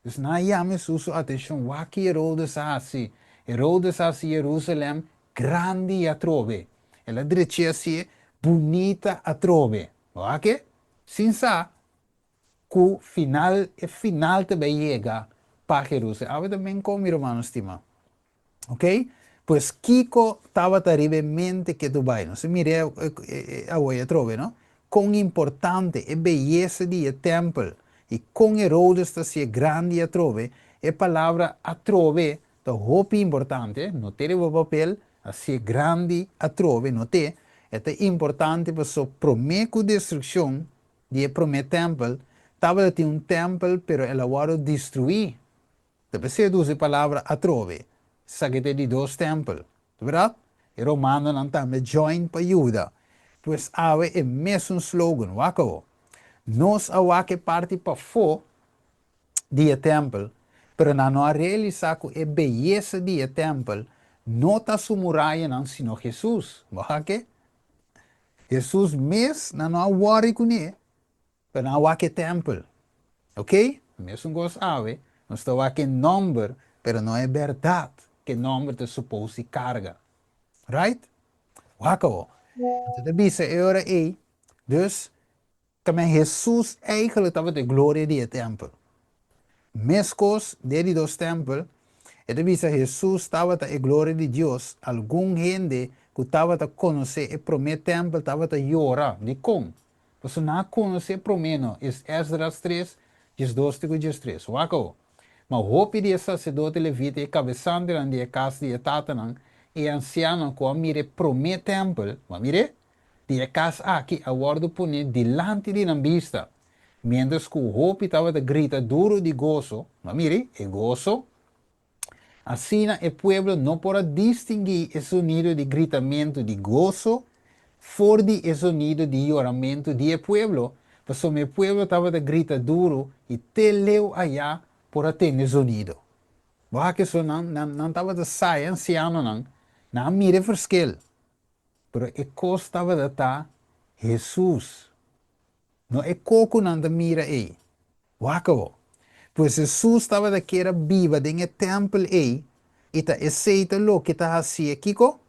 S1: Dus nan a yama Hesus su atenshon, Wak ki Herodes a hasi. Herodes a hasi Jerusalèm grandi atrobe. El a drech'é hasié bunita atrobe. Bo wak e? Sin sa ku final e final ta bai yega pa Jerusalem. Awe ta men kon, mi rumannan stimá. Ok? Pues kiko tabata riba e mente ke tu bai? Nos a mira e awe atrobe, no? Kon importante e beyesa di e tèmpel i kon Herodes ta hasié grandi atrobe. E palabra atrobe ta hopi importante. No te riba papel, hasié grandi atrobe, no te. E ta importante paso promé ku destrukshon di e promé tèmpel, tabata tin un tèmpel pero el a wòrdu destruí. Ta p'esei ta usa e palabra atrobe, esaki ta e di dos tèmpel. Ta bèrdat? E romanonan tambe join pa yuda. Pues awe e mesun slogan, wak awo. Nos a wak e parti pafó di e tèmpel, pero nan no a realisá ku e beyesa di e tèmpel no ta su murayanan sino Hesus. Bo wak e? Hesus mes nan no a wòri kuné, pero nan a wak e tèmpel. Ok? Mesun kos awe, nos ta wak e nòmber, pero no e bèrdat ku e nòmber ta supos di karga. Right? Wak awo. Anto ta bisa e ora ei, dus, Tamen Hesus eigenlijk tabata e gloria di e tèmpel. Meskos den e di dos tèmpel, e ta bisa Hesus tabata e gloria di Dios, algun hende ku tabata konosé e promé tèmpel tabata yora. Dikon? Pasobra nan a konosé promé no, es Esdras tres, 12 te ku 13. Wak awo. Ma hopi di e saserdote levita i e kabesantenan di e kas di e tatanan i e ansianonan ku a mira e promé tèmpel, bo a mir'é? Di e kas aki a wòrdu poné dilanti di nan bista, miéntras ku hopi tabata grita duru di goso, ma miri, e goso! Asina e pueblo no por a distinguí e sonido di gritamentu di goso. for di e zonido di yoramentu di e pueblo, pasobra e pueblo tabata grita duru i te leu ayá por a tende zonido. Bo hak esou nan, nan, nan tabata sa, e ansianonan, nan a mira e verschil. Pero e kos tabata ta Hesus. No e ko ku nan ta mira ei. Wak awor. Pues Hesus tabata kier a biba den e tèmpel ei, i ta esei ta loke ta hasié kiko?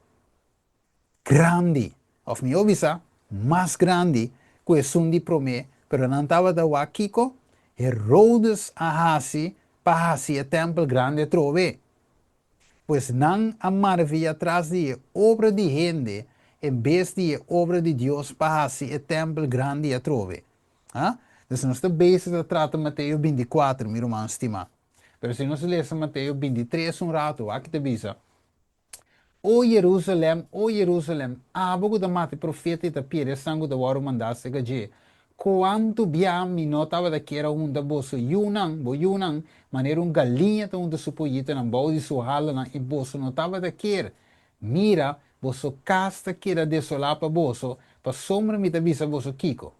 S1: Grandi, òf mihó bisa, mas grandi ku esun di promé, pero nan tabata wak kiko Herodes a hasi pa hasi e tèmpel grandi atrobe. Pues nan a maravia tras di e obra di hende en bes di e obra di Dios pa hasi e tèmpel grandi atrobe. Ha? Dus nos ta bezig ta trata Mateo bintikuater, mi ruman stimá. Pero si nos lesa Mateo bintitres un ratu, wak ki ta bisa, O Jerusalèm, o Jerusalèm, abo ku ta mata e profeta i ta pierde esnan ku ta wòrdu mandá serka dje, Kuantu bia mi no tabata kier a hunta boso yunan, bo yunan, manera un galiña ta hunta su poyitonan bou di su halanan, i boso no tabata kier. Mira, boso kas ta keda desolá pa boso, pasobra mi ta bisa boso kiko?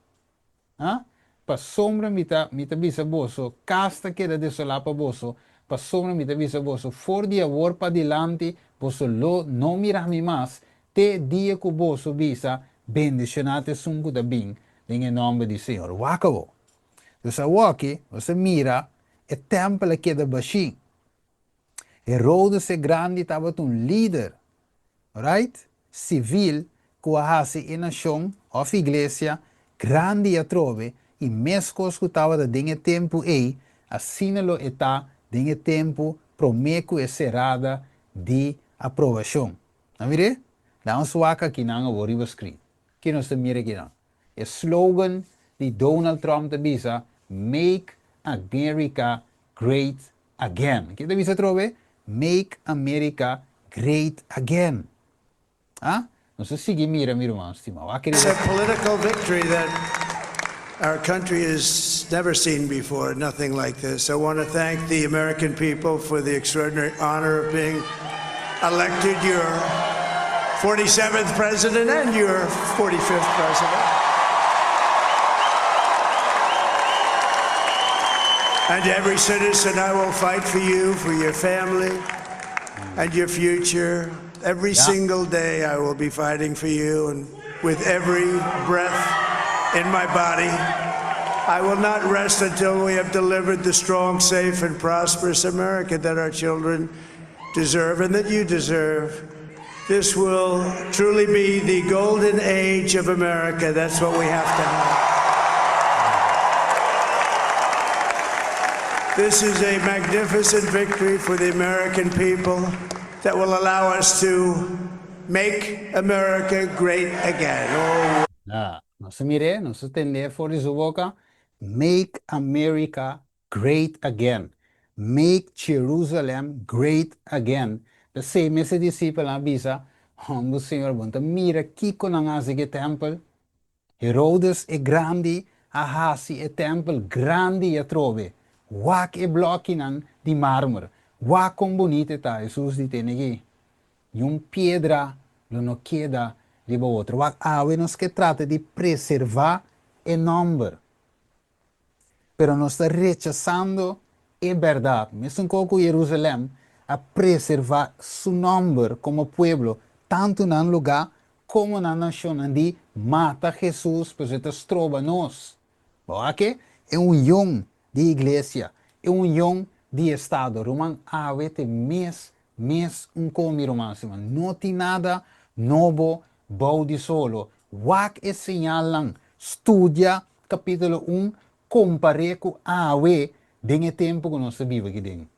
S1: Ha? Pasobra mi ta, mi ta bisa boso, kas ta keda desolá pa boso, pasobra mi ta bisa boso, for di awor padilanti boso lo no mira mi mas, Te dia ku boso bisa, Bendishoná ta esun ku ta bin den e nòmber di Señor. Wak awor. Dus awoki, nos ta mira e tèmpel a keda bashí. Herodes e Grandi tabata un lider, right, sivil ku a hasi e nashon, òf iglesia, grandi atrobe, i meskos ku tabata den e tempu ei, asina lo e ta den e tempu promé ku e serada di aprobashon. Nan mir'é? Da un swak aki nan awor riba screen. Ki nos ta mira aki nan? E slogan di Donald Trump ta bisa Make America Great Again. Ki ta bisa atrobe? Make America Great Again. Ah? Nos ta sigui mira mi ruman stima. Wak
S4: It's a political victory that our country has never seen before, nothing like this. I want to thank the American people for the extraordinary honor of being elected your 47th president and your 45th president. And to every citizen, I will fight for you, for your family, and your future. Every single day, I will be fighting for you, and with every breath in my body, I will not rest until we have delivered the strong, safe, and prosperous America that our children deserve and that you deserve. This will truly be the golden age of America. That's what we have to have. This is a magnificent victory for the American people that will allow us to make America great again. Oh.
S1: Ah, nos a mir'é, nos a tend'é for di su boka, Make America Great Again, Make Jerusalem Great Again. P'esei mes e disipelnan a bisa, Hòmber, Señor, bo no ta mira kiko nan a hasi ku e tèmpel? Herodes e Grandi a hasi e tèmpel grandi atrobe. Wak e blòkinan di mármer. Wak kon bunita e ta. Hesus di tene aki, Niun piedra lo no keda riba otro. Wak, awe nos ke trata di preservá e nòmber. Pero nos ta rechasando e bèrdat. Mesun kos ku Jerusalèm a preservá su nòmber komo pueblo, tantu nan lugá komo nan nashonnan di mata Hesus, pasobra e ta stroba nos. Bo a ke? E union di iglesia, e union di estado. Ruman, awe ta e mes, mes un kon, mi ruman stima. No tin nada nobo bou di solo. Wak e señalnan, studia Capítulo un, Compar'é cu awe den e tempu cu nos ta biba aki den.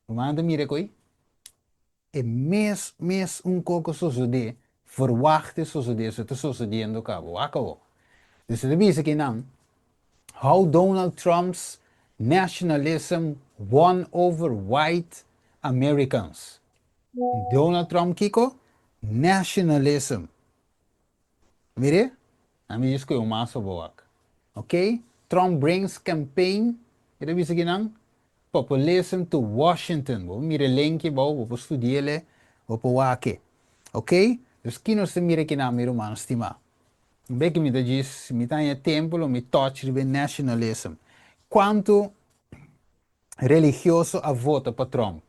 S1: Rumannan ta mira cu e mes mes un coco sosodé, verwachtte sosodé, so ta sosodiendo caba. Wak awo. Dus e ta bisa ki nan, How Donald Trump's nationalism won over white Americans. Donald Trump kico? Nationalism. Mire, ami djis koe un mas pa bo wak. Ok, Trump brings campaign, e ta bisa kinan? Populism to Washington. Bo por mira e link abou, bo por studi'el, bo por wak e. Ok, Dus ki nos ta mira akinan, mi ruman stimá? Un bek mi ta djis, mi ta haña tempu lo mi touch riba e nationalism. Kuantu religioso a vota pa Trump?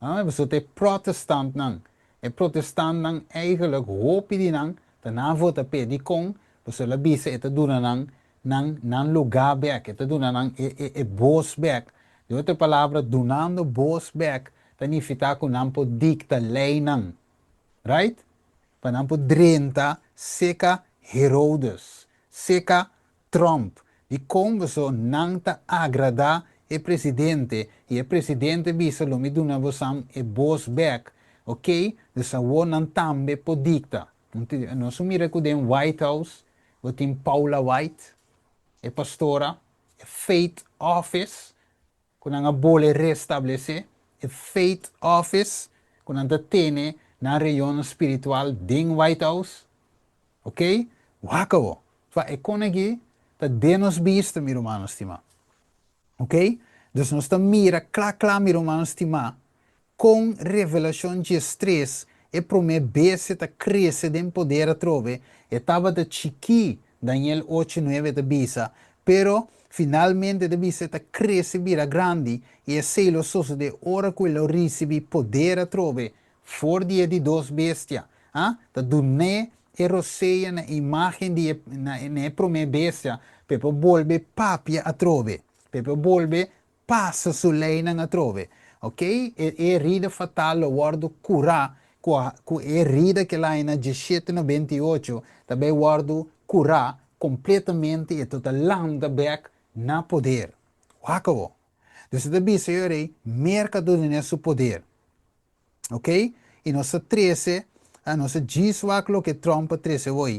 S1: Ah, pasobra ta e protestantnan. E protestantnan eigenlijk hopi di nan ta nan a vota p'e. Dikon? Pasobra el a bisa e ta duna nan nan nan lugá bek, e ta duna nan e e e bos bek. Den otro palabra, dunando bos bek ta nifiká ku nan por dikta leinan. Right? Pa nan por drenta seka Herodes, seka Trump. Dikon boso nan ta agradá e presidente i e presidente bisa lo mi duna bosam e bos bek, ok, dus awor nan tambe por dikta. Nos a mira ku den White House bo tin Paula White, e pastora, e Faith Office, ku nan a bole restablesé, e Faith Office, ku nan ta tene nan reunionnan spiritual den White House. Ok? Wak awo. Fa e kon aki ta den nos bista, mi rumannan stimá. Ok? Dus nos ta mira kla kla, mi rumannan stimá, Kon Revelashon 13 e promé bestia ta krese den poder atrobe, e tabata chikí, Daniel 8:9 ta bisa, pero finalmente e ta bisa e ta krese bira grandi, i esei lo sosodé ora ku e lo risibí poder atrobe for di e di dos bestia, a ta dun'é e rosea na e imágen di e na e promé bestia, pa e por bolbe papia atrobe, pa e por bolbe pasa su leinan atrobe. Ok, e herida fatal lo wòrdu kurá ku a ku e herida ku el a haña na 1798 ta bai wòrdu kurá kompletamente i e ta ta lanta bèk na poder. Wak awor. Dus e ta bisa yo rei, Merka ta dun'é su poder. Ok, i nos ta trese, nos ta djis wak loke Trump a trese awor.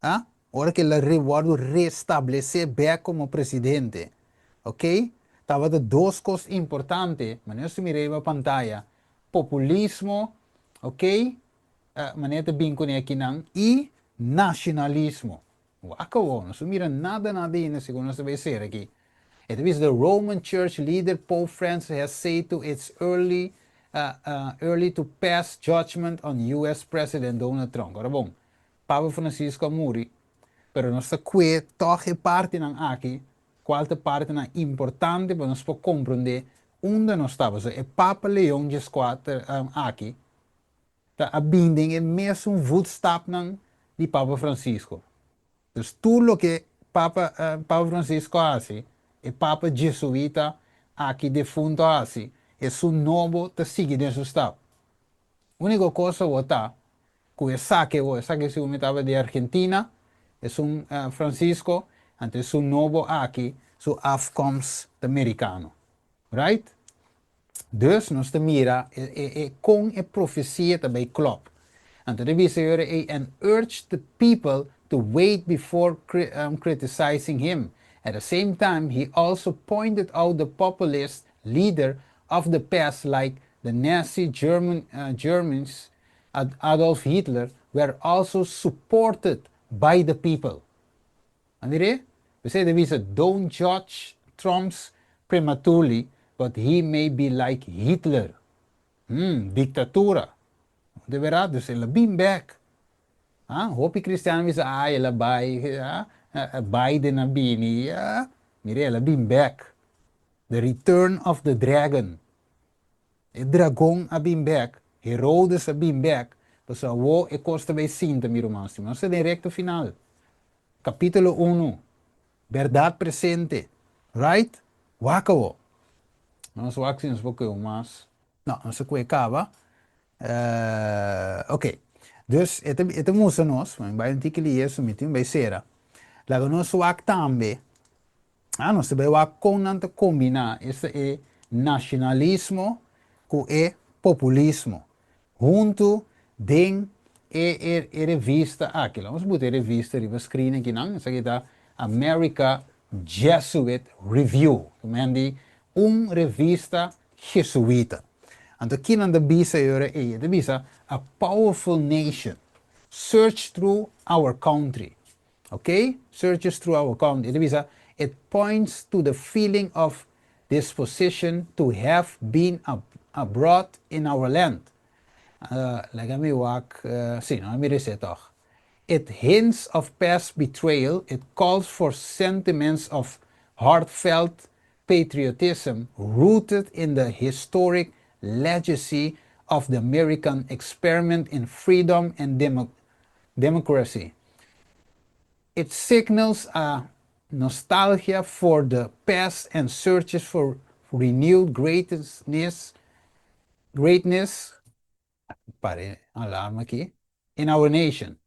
S1: A Ora ku el a wòrdu restablesé bèk komo presidente, oke, tabata dos kos importante, manera nos ta mira riba pantaya, populismo, oke, manera ta bin kuné akinan, i nashonalismo. Wak awor, nos no mira nada nada ainda segun nos ta bai ser aki. E ta bisa the Roman Church leader Pope Francis has said to it's early early to pass judgment on US President Donald Trump. Ora bon, Papa Francisco a muri, pero nos ta kue tòg e partinan aki, kual ta partinan importante pa nos por komprondé unda nos ta. Pasobra e Papa Leon 14 aki ta a bin den e mesun voetstapnan di Papa Francisco. Dus tur loke Papa Papa Francisco a hasi, e Papa Jesuita aki defunto a hasi, esun nobo ta sigui den su stap. Úniko kos awor ta ku esaki awor, esaki segun mi tabata di Argentina, esun Francisco, anto esun nobo aki su afkomst ta merikano. Right? Dus nos ta mira e e e kon e profesia ta bai klòp. Anto ta bisa yora ei and urged the people to wait before criticizing him. At the same time he also pointed out the populist leader of the past like the Nazi German Germans Adolf Hitler were also supported by the people. A mir'é? P'esei ta bisa don't judge Trump's prematurely but he may be like Hitler. Hmm, dictatura. De berdad, dus el a bin bek. Ah, hopi cristiano a bisa ay el a bai, ah, Biden a bini, ah, mir'é el a bin bek. The return of the dragon. E dragon a bin bek, Herodes a bin bek, pasobra awor e kos ta bai sinta, mi ruman stima. Nos ta den rekto final. Kapítulo unu, Bèrdat presente. Right? Wak awor. Nos wak si nos por koe un mas. No, nos a koe kaba. Ok. Dus, e ta, e ta mustra nos, mi bai un tiki lies, mi tin bai sera. Laga nos wak tambe. Ah, nos ta bai wak kon nan ta kombiná esta e nashonalismo ku e populismo huntu den e e e revista aki. Laga nos buta e revista riba screen akinan. Esaki ta America Jesuit Review, ku men di un revista jesuita. Anto ki nan ta bisa e ora ei? E ta bisa, A powerful nation search through our country. Ok, searches through our country. E ta bisa, It points to the feeling of disposition to have been abroad in our land. Laga mi wak, si, no, mi resé toch. It hints of past betrayal, it calls for sentiments of heartfelt patriotism rooted in the historic legacy of the American experiment in freedom and democracy. It signals a nostalgia for the past and searches for renewed greatness, pare, alarma aki, in our nation.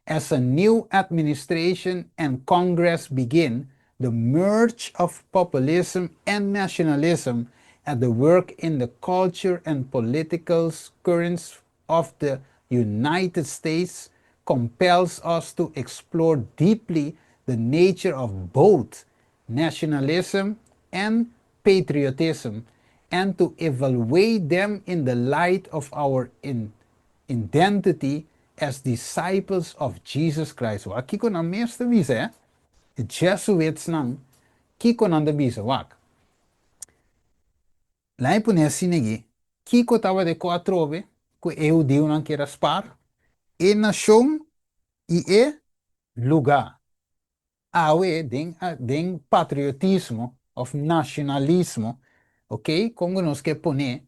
S1: As a new administration and Congress begin, the merge of populism and nationalism at the work in the culture and political currents of the United States compels us to explore deeply the nature of both nationalism and patriotism and to evaluate them in the light of our identity as disciples of Jesus Christ. Wak kiko nan mes ta bisa, eh? E Jesuits nan, kiko nan ta bisa, wak. Laga mi pone asina aki, kiko tabata e kos atrobe ku e hudiunan kier a spar? E nashon i e lugá. Awe den patriotismo òf nashonalismo, ok, kon nos ke pone,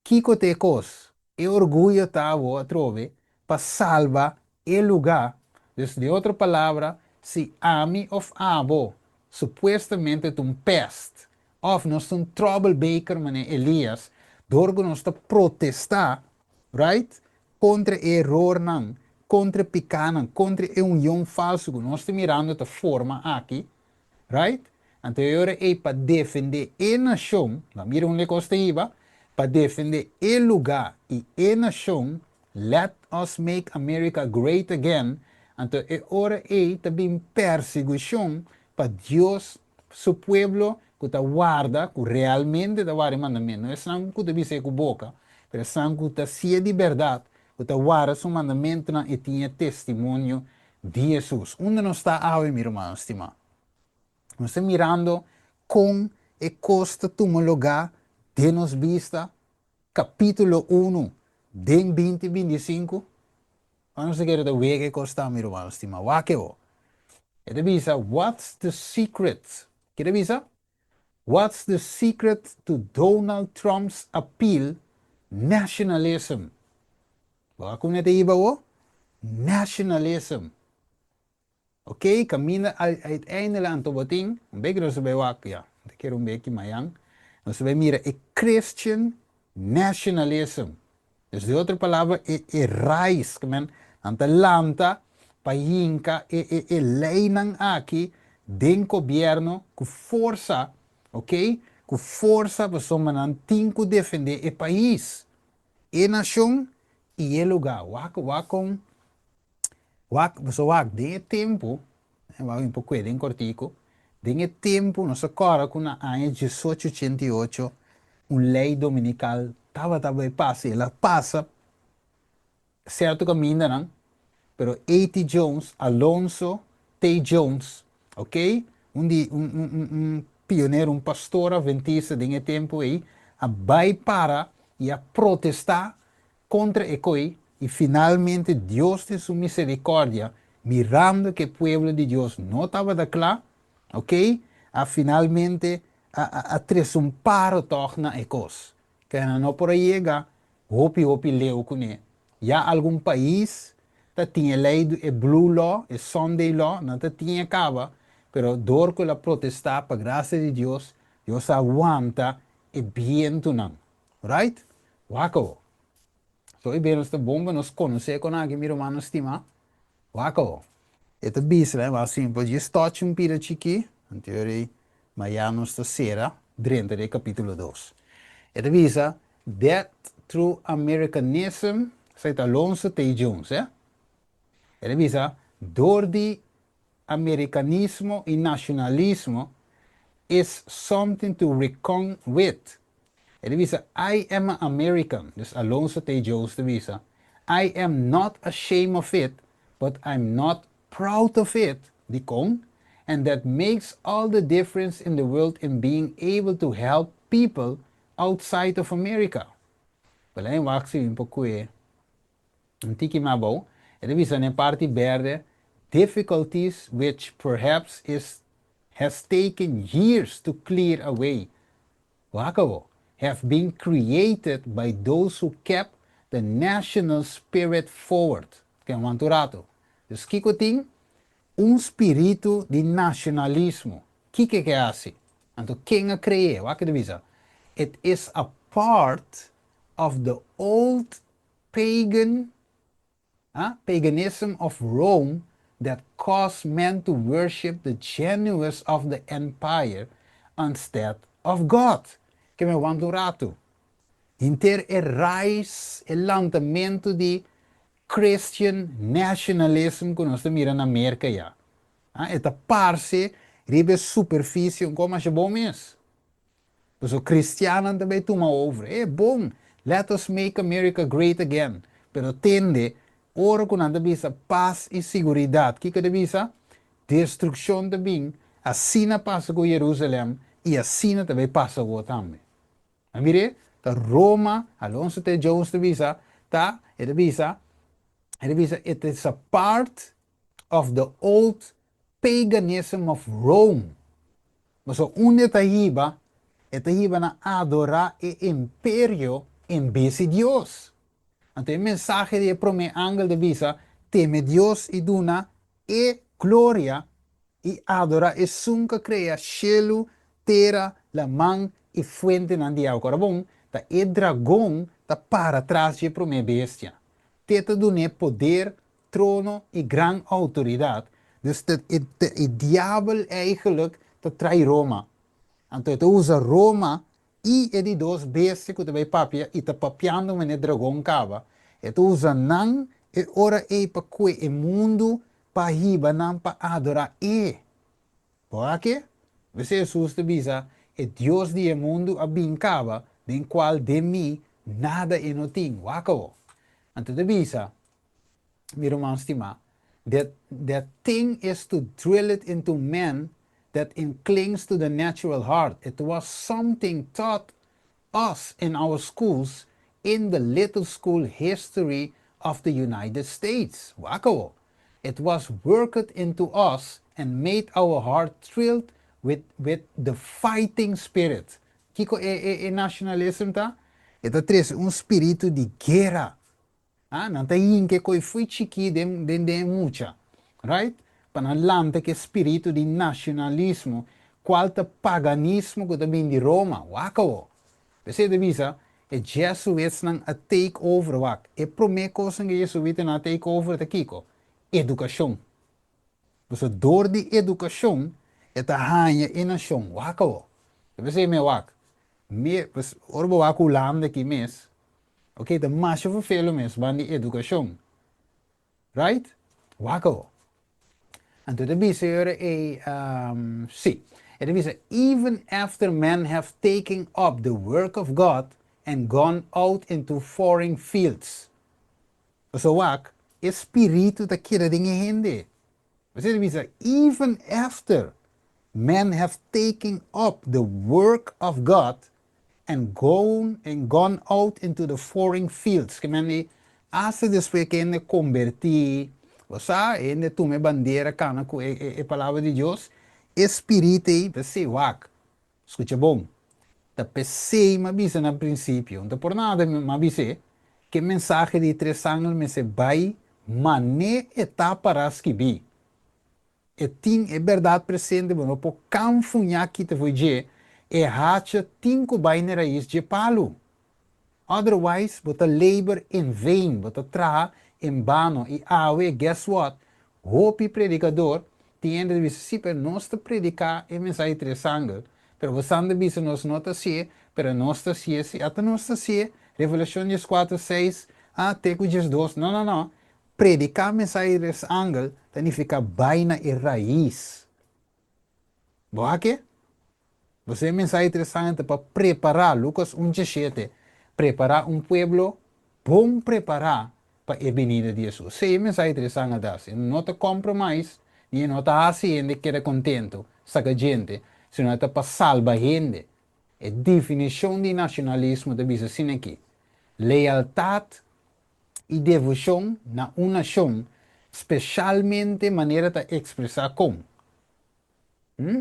S1: kiko ta e kos? E orguyo ta atrobe pa salba e lugá. Dus, den otro palabra, si ami òf abo supuestamente un pest, òf nos un troublemaker, manera Elias, dor nos ta protestá, right? Kontra erornan, kontra pikánan, kontra e union falsu ku nos ta mirando ta forma aki, right? Anto e pa defendé e nashon, na mira unda kos ta hiba, pa defendé e lugá i e nashon, "Let us make America great again", anto e ora ei tambe persekushon pa Dios su pueblo ku ta warda, ku realmente ta warda mandamentu. No ta ku ta bisa ku boka, ma esnan ku ta hasié di bèrdat, ku ta warda su mandamentu i tin testimonio di Hesus. Unda nos ta awe, mi ruman stimá? Nos ta mirando kon e kos ta tuma lugá den nos bista, kapítulo 1, den 2025. Nos ke wak e kos ta, mi ruman stimá. Wak o. E ta bisa, "What's the secret?" Kiko e ta bisa? "What's the secret to Donald Trump's appeal? Nationalism." Kon e ta hiba o? Nationalism. Ok, kaminda uiteindelijk anto bo tin, un beki nos bai wak, ja, ke un beki mañan, nos bai mira e Christian nationalism. Dus den otro palabra, e rais, ke men, nan ta lanta pa hinka e leinan aki den gobièrnu ku forsa, ok? Ku forsa pasobra nan tin ku defendé e pais, e nashon i e lugá. Wak, wak kon, wak, so wak, den tempu, wak un poko den kòrtiku, den tempu, nos a ku na aña 1888, un lei dominikal tabata pasa, el a pasa sierto kaminda, no? Pero A.T. Jones, Alonzo T. Jones, ok? Un pionero, un pastor atventista den e tempu ei, a bai para i a protestá kontra e kos i finalmente Dios den su miserikòrdia, mirando ku e pueblo di Dios no tabata kla, ok? A finalmente a trese un paro toch na e kos. Ku no por a yega hopi hopi leu kuné. Ya algun pais ta tin lei e blue law, e Sunday law, nan ta tin kaba, pero dor ku el a protestá pa grasia di Dios, Dios a wanta e bientunan. Right? Wak o. So e bem ta bon pa nos konosé kon aki, mi ruman stimá. Wak o. E ta bisa, mas simpel, djis touch un pida chikí, anto mañan nos ta sera denter di kapítulo 2. E ta bisa, that through Americanism, esei Alonzo T. Jones, eh? E ta bisa, dor di amerikanismo i nashonalismo is something to reckon with. E ta bisa, "I am an American." Dus Alonzo T. Jones ta bisa, "I am not ashamed of it, but I'm not proud of it." Dikon? "And that makes all the difference in the world in being able to help people outside of America." Wel, wak si un poko. Un tiki mas abou, e ta bisa na e parti berde, difficulties which perhaps is has taken years to clear away. Wak awo, have been created by those who kept the national spirit forward. Ken wantu rato. Dus kiko tin? Un spiritu di nacionalismo. Kiko ke hasi? Anto ken a kre'é? Wak e ta bisa. It is a part of the old pagan ah, paganism of Rome that caused men to worship the genius of the empire instead of God. Ke men wanta un ratu. Henter e rais, e lantamentu di Christian nationalism ku nos ta mira na Merka ya. Ah, e ta parse riba e superfisie un kos masha bon mes. Pasobra kristiannan ta bay tuma over. E bon, let us make America great again. Pero tende, ora ku nan ta bisa pas i siguridat, kiko ta bisa? Destrukshon ta bin, asina pasa ku Jerusalem i asina ta bay pasa awor tambe. A mir'é? Ta Roma, Alonso T. Jones ta bisa, ta, e ta bisa, e ta bisa, it is a part of the old paganism of Rome. Pasobra unda e ta hiba? E ta hiba na adorá e imperio en bes di Dios. Anto e mensahe di e promé angel ta bisa, Teme Dios i duna E gloria i adorá Esun ku a krea shelu, tera, laman i fuentenan di awa. Ora bon, ta e dragon ta para tras dje promé bestia. Te ta dun'é poder, trono i gran outoridat. Dus ta e ta e diabel eigenlijk ta trai Roma. Anto e ta usa Roma i e di dos bestia ku ta bai papia i ta papiando mene dragon kaba. E ta usa nan e ora ei pa kue e mundu pa hiba nan pa adorá e. Bo a ke? P'esei Hesus ta bisa, E dios di e mundu a bin kaba, den kual den mi nada e no tin. Wak awo. Anto ta bisa, Mi ruman stimá, that that thing is to drill it into men that in clings to the natural heart. It was something taught us in our schools in the little school history of the United States. Wak awo. It was worked into us and made our heart thrilled with with the fighting spirit. Kiko e e e nationalism ta? E ta trese un spiritu di guera. Ah, nan ta hinka e koi fui chikí den den den e mucha. Right? Pa nan lanta ku e spiritu di nacionalismo, kual ta paganismo ku ta bin di Roma. Wak awo. P'esei ta bisa, e Jesuitsnan a take over wak. E promé kosnan ku e Jesuitanan a take over ta kiko? Edukashon. Pasobra dor di edukashon e ta haña e nashon. Wak awo. Ta p'esei mi a wak. Mi, pues, ora bo wak Hulanda aki mes, ok, ta masha vervelo mes ban di edukashon. Right? Wak awo. Anto e ta bisa e ora ei, sí, e ta bisa, Even after men have taken up the work of God and gone out into foreign fields. Pasobra wak, e spiritu ta keda den e hende. Pasobra e ta bisa, Even after men have taken up the work of God and gone and gone out into the foreign fields, ke men di, hasta despues ke hende kombertí, bo sa, hende tuma e bandera kana ku e e palabra di Dios, e spirit ei ta si, wak, skucha bon, ta p'esei mi a bisa na prinsipio, no ta por nada mi a bis'é, ke mensahe di e tres angel mester bai man'é e ta pará skibí. E tin e bèrdat presente, bo no por kanfuñá kita fo'i dje, e hacha tin ku bai na e rais dje palu. Otherwise, bo ta labor in vain, bo ta traha en bano. I awe, guess what? Hopi predikador tin hende ta bisa, sí, pero nos ta prediká e mensahe tres angel, pero bo san ta bisa nos no ta hasié, pero nos ta hasié, sí, ata nos ta hasié, Revelashon dieskuater, seis, a te ku diesdos, no, no, no. Prediká mensahe di tres angel ta nifiká bai na e rais. Bo a ke? Bo sa e mensahe di tres angel ta pa prepará, Lukas un djeshete, prepará un pueblo bon prepará pa e binida di Hesus. Sí, e mensahe di tres angel ta hasi. No ta compromise, ni e no ta hasi hende keda kontentu, saka djente, sino e ta pa salba hende. E definishon di nashonalismo ta bisa asina aki, Lealtat. i devoshon na un nashon, speshalmente manera ta ekspresá kon. Hm?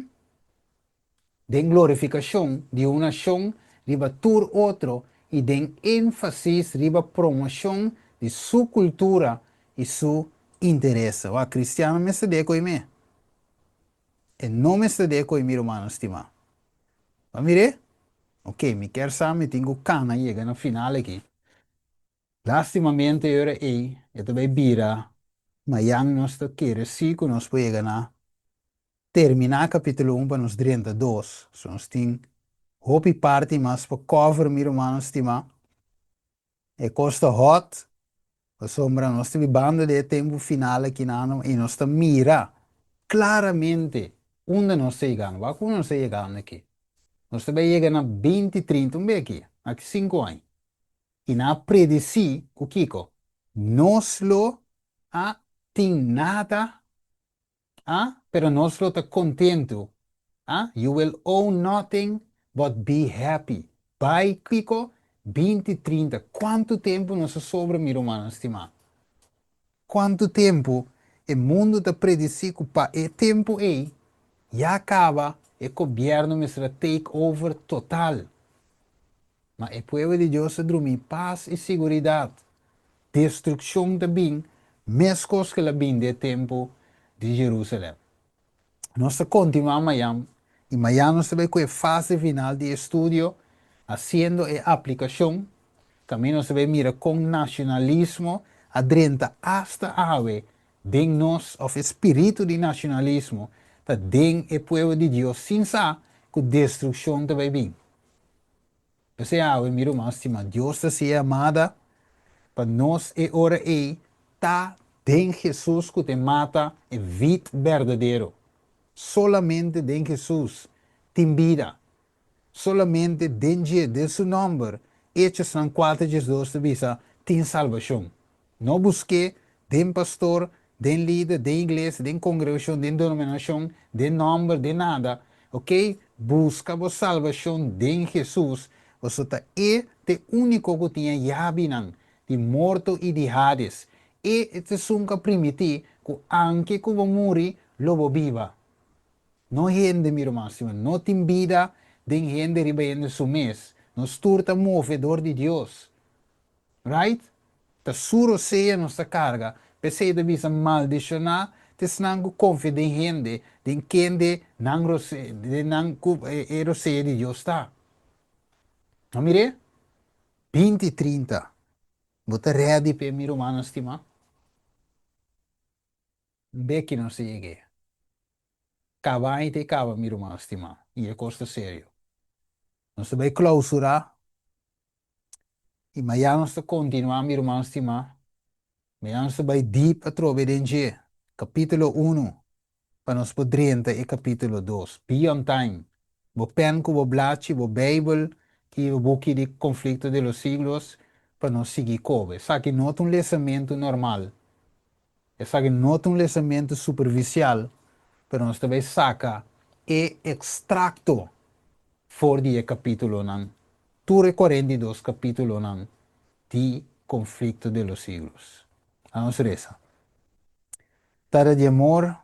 S1: Den glorifikashon di un nashon riba tur otro i den énfasis riba promoshon di su kultura i su interese. Wak, kristiannan mester de koe me. E no mester de koe mi rumannan stimá. Bo a mir'é? Oké, mi kier sa mi tin ku kana yega na final aki. Lástimamente e ora ei e ta bai bira mayan nos ta kere sí ku nos por yega na terminá kapítulo un pa nos drenta dos. So nos tin hopi parti mas pa cover mi rumannan stimá. E kos ta hot pasobra nos ta bibando den e tempu final aki nan i nos ta mira klaramente unda nos ta yegando. Wak unda nos ta yegando aki. Nos ta bai yega na binti trinta un beki, aki sinku aña. I nan a predisí ku kiko? Nos lo a tin nada Ah, pero nos lo ta kontentu. Ah, you will own nothing but be happy. Bai kiko? Binti, trinta. Kuantu tempu nos a sobra, mi rumannan stimá? Kuantu tempu e mundu ta predisí ku pa e tempu ei ya kaba e gobièrnu mester a take over total? Ma e pueblo di Dios ta drumi pas i siguridat. Destrukshon ta bin meskos ku el a bin den e tempu di Jerusalèm. Nos ta kontinuá mayan, i mayan nos ta bai ku e fase final di e studio, hasiendo e aplikashon. Kaminda nos ta bai mira kon nashonalismo a drenta asta awe den nos, òf e spiritu di nashonalismo ta den e pueblo di Dios sin sa ku destrukshon ta bai bin. P'esei awe, mi ruman stimá, Dios ta hasi e yamada pa nos e ora ei ta den Hesus ku ta mata e vit berdadero. Solamente den Hesus tin bida. Solamente den dje, den su nòmber, Hechosnan kuater diesdos ta bisa, tin salbashon. No busk'é den pastor, den lider, den iglesia, den kongregashon, den denominashon, den nòmber, den nada. Oke, buska bo salbashon den Hesus, pasobra ta E ta e úniko ku tin e yabinan di morto i di Hades. E ta esun ku a primití ku anke ku bo muri, lo bo biba. No hende, mi ruman stima, no tin bida den hende riba hende su mes. Nos tur ta move dor di Dios. Right? Ta su rosea nos ta carga, p'esey ta bisa maldiciona t'esnan cu confia den hende, den kende nan rosea, den nan cu e rosea di Dios ta. No mir'é? Binti 30. Bo ta ready p'e, mi rumannan stima? Un beki nos ta yeg'é. Caba aña ta e caba, mi ruman stima, y e cos ta serio. Nos ta bay clausura I mañana nos ta kontinuá, mi ruman stimá. Mañana nos ta bai dip atrobe den dje, kapítulo unu, pa nos por drenta e kapítulo dos. Be on time. Bo pèn ku bo blachi, bo Beibel i bo buki di Conflicto de los Siglos pa nos sigui kobe. Esaki no ta un lesamentu normal. Esaki no ta un lesamentu supervisial, pero nos ta bai saka e ekstrakto for di e kapítulonan Tur e 42 kapítulonan di Conflicto de los Siglos. Anos resa. Tata di amor,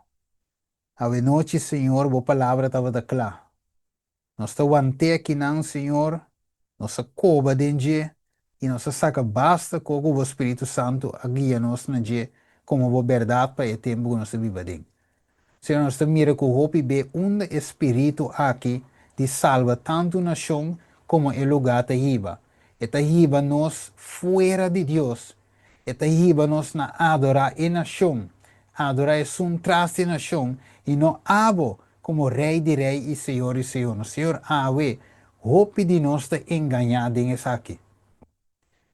S1: awenochi, Señor, Bo Palabra tabata kla. Nos ta want'é akinan, Señor, nos a koba den dje i nos a saka basta ko ku Bo Spiritu Santu a guia nos na dje komo Bo bèrdat pa e tempu ku nos ta biba den. Señor, nos ta mira ku hopi be unda e spiritu aki di salba tantu nashon komo e lugá ta hiba. E ta hiba nos fuera di Dios. E ta hiba nos na adorá e nashon, adorá esun tras di e nashon, i no abo komo Rei di rei i Señor di señornan. Señor, awe hopi di nos ta engañá den esaki.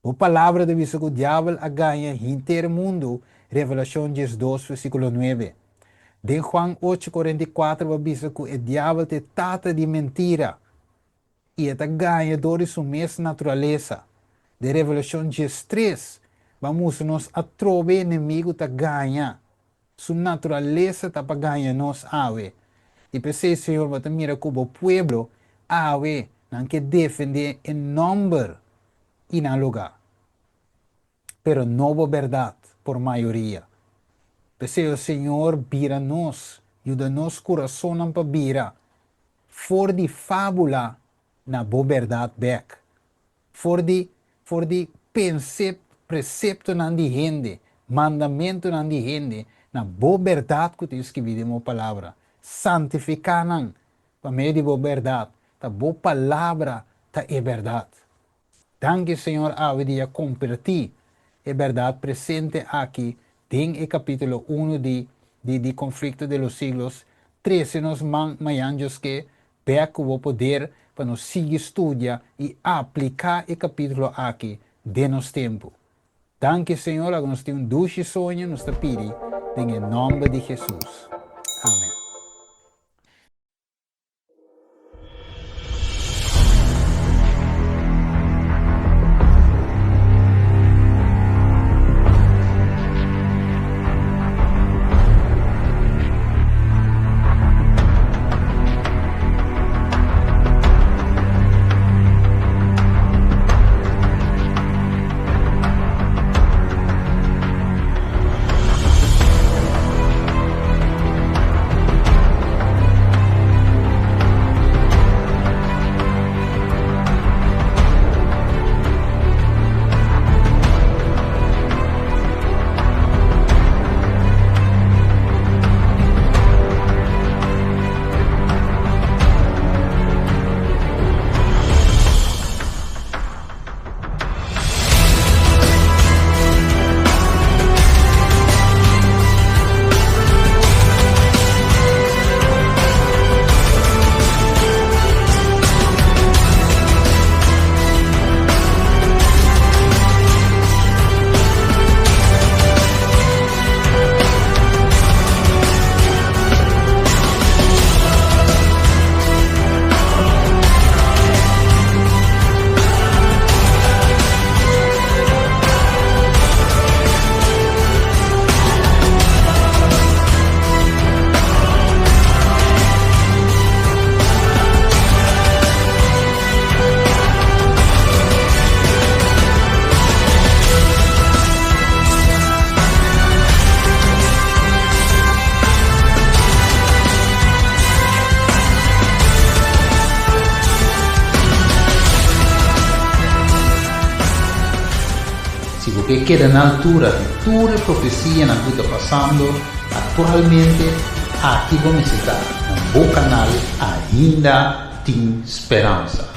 S1: Bo palabra ta bisa ku diabel a gaña henter mundu, Revelashon 12 versíkulo 9. Den Juan 8, 44 bo a bisa ku e diabel ta e tata di mentira i e ta gaña dor di su mes naturalesa. Den Revelashon 13 bo a mustra nos atrobe e enemigu ta gaña. Su naturalesa ta pa gaña nos awe. I p'esei, Señor, bo ta mira ku bo pueblo awe nan ke defendé e nòmber i nan lugá. pero no bo bèrdat por mayoria. P'esei, o Señor, bira nos, yuda nos kurasonnan pa bira for di fábula na bo bèrdat bèk, for di for di pensep preseptonan di hende, mandamentunan di hende, na bo bèrdat ku tin skibí den bo Palabra. Santifiká nan pa medio di bo bèrdat, ta bo Palabra ta e bèrdat. Danki Señor awe dia kompertí e bèrdat presente aki den e kapítulo uno di di di Conflicto de los Siglos. Trese nos man mayan djoske bèk ku bo poder pa nos sigui studia i apliká e kapítulo aki den nos tempu. Danki Señor laga nos tin un dushi soño nos ta pidi den e nòmber di Jesus. Amen.
S5: Si bo ke keda na altura di tur e profesianan ku ta pasando aktualmente, aki bo mester ta na bo kanal Ainda Tin Speransa.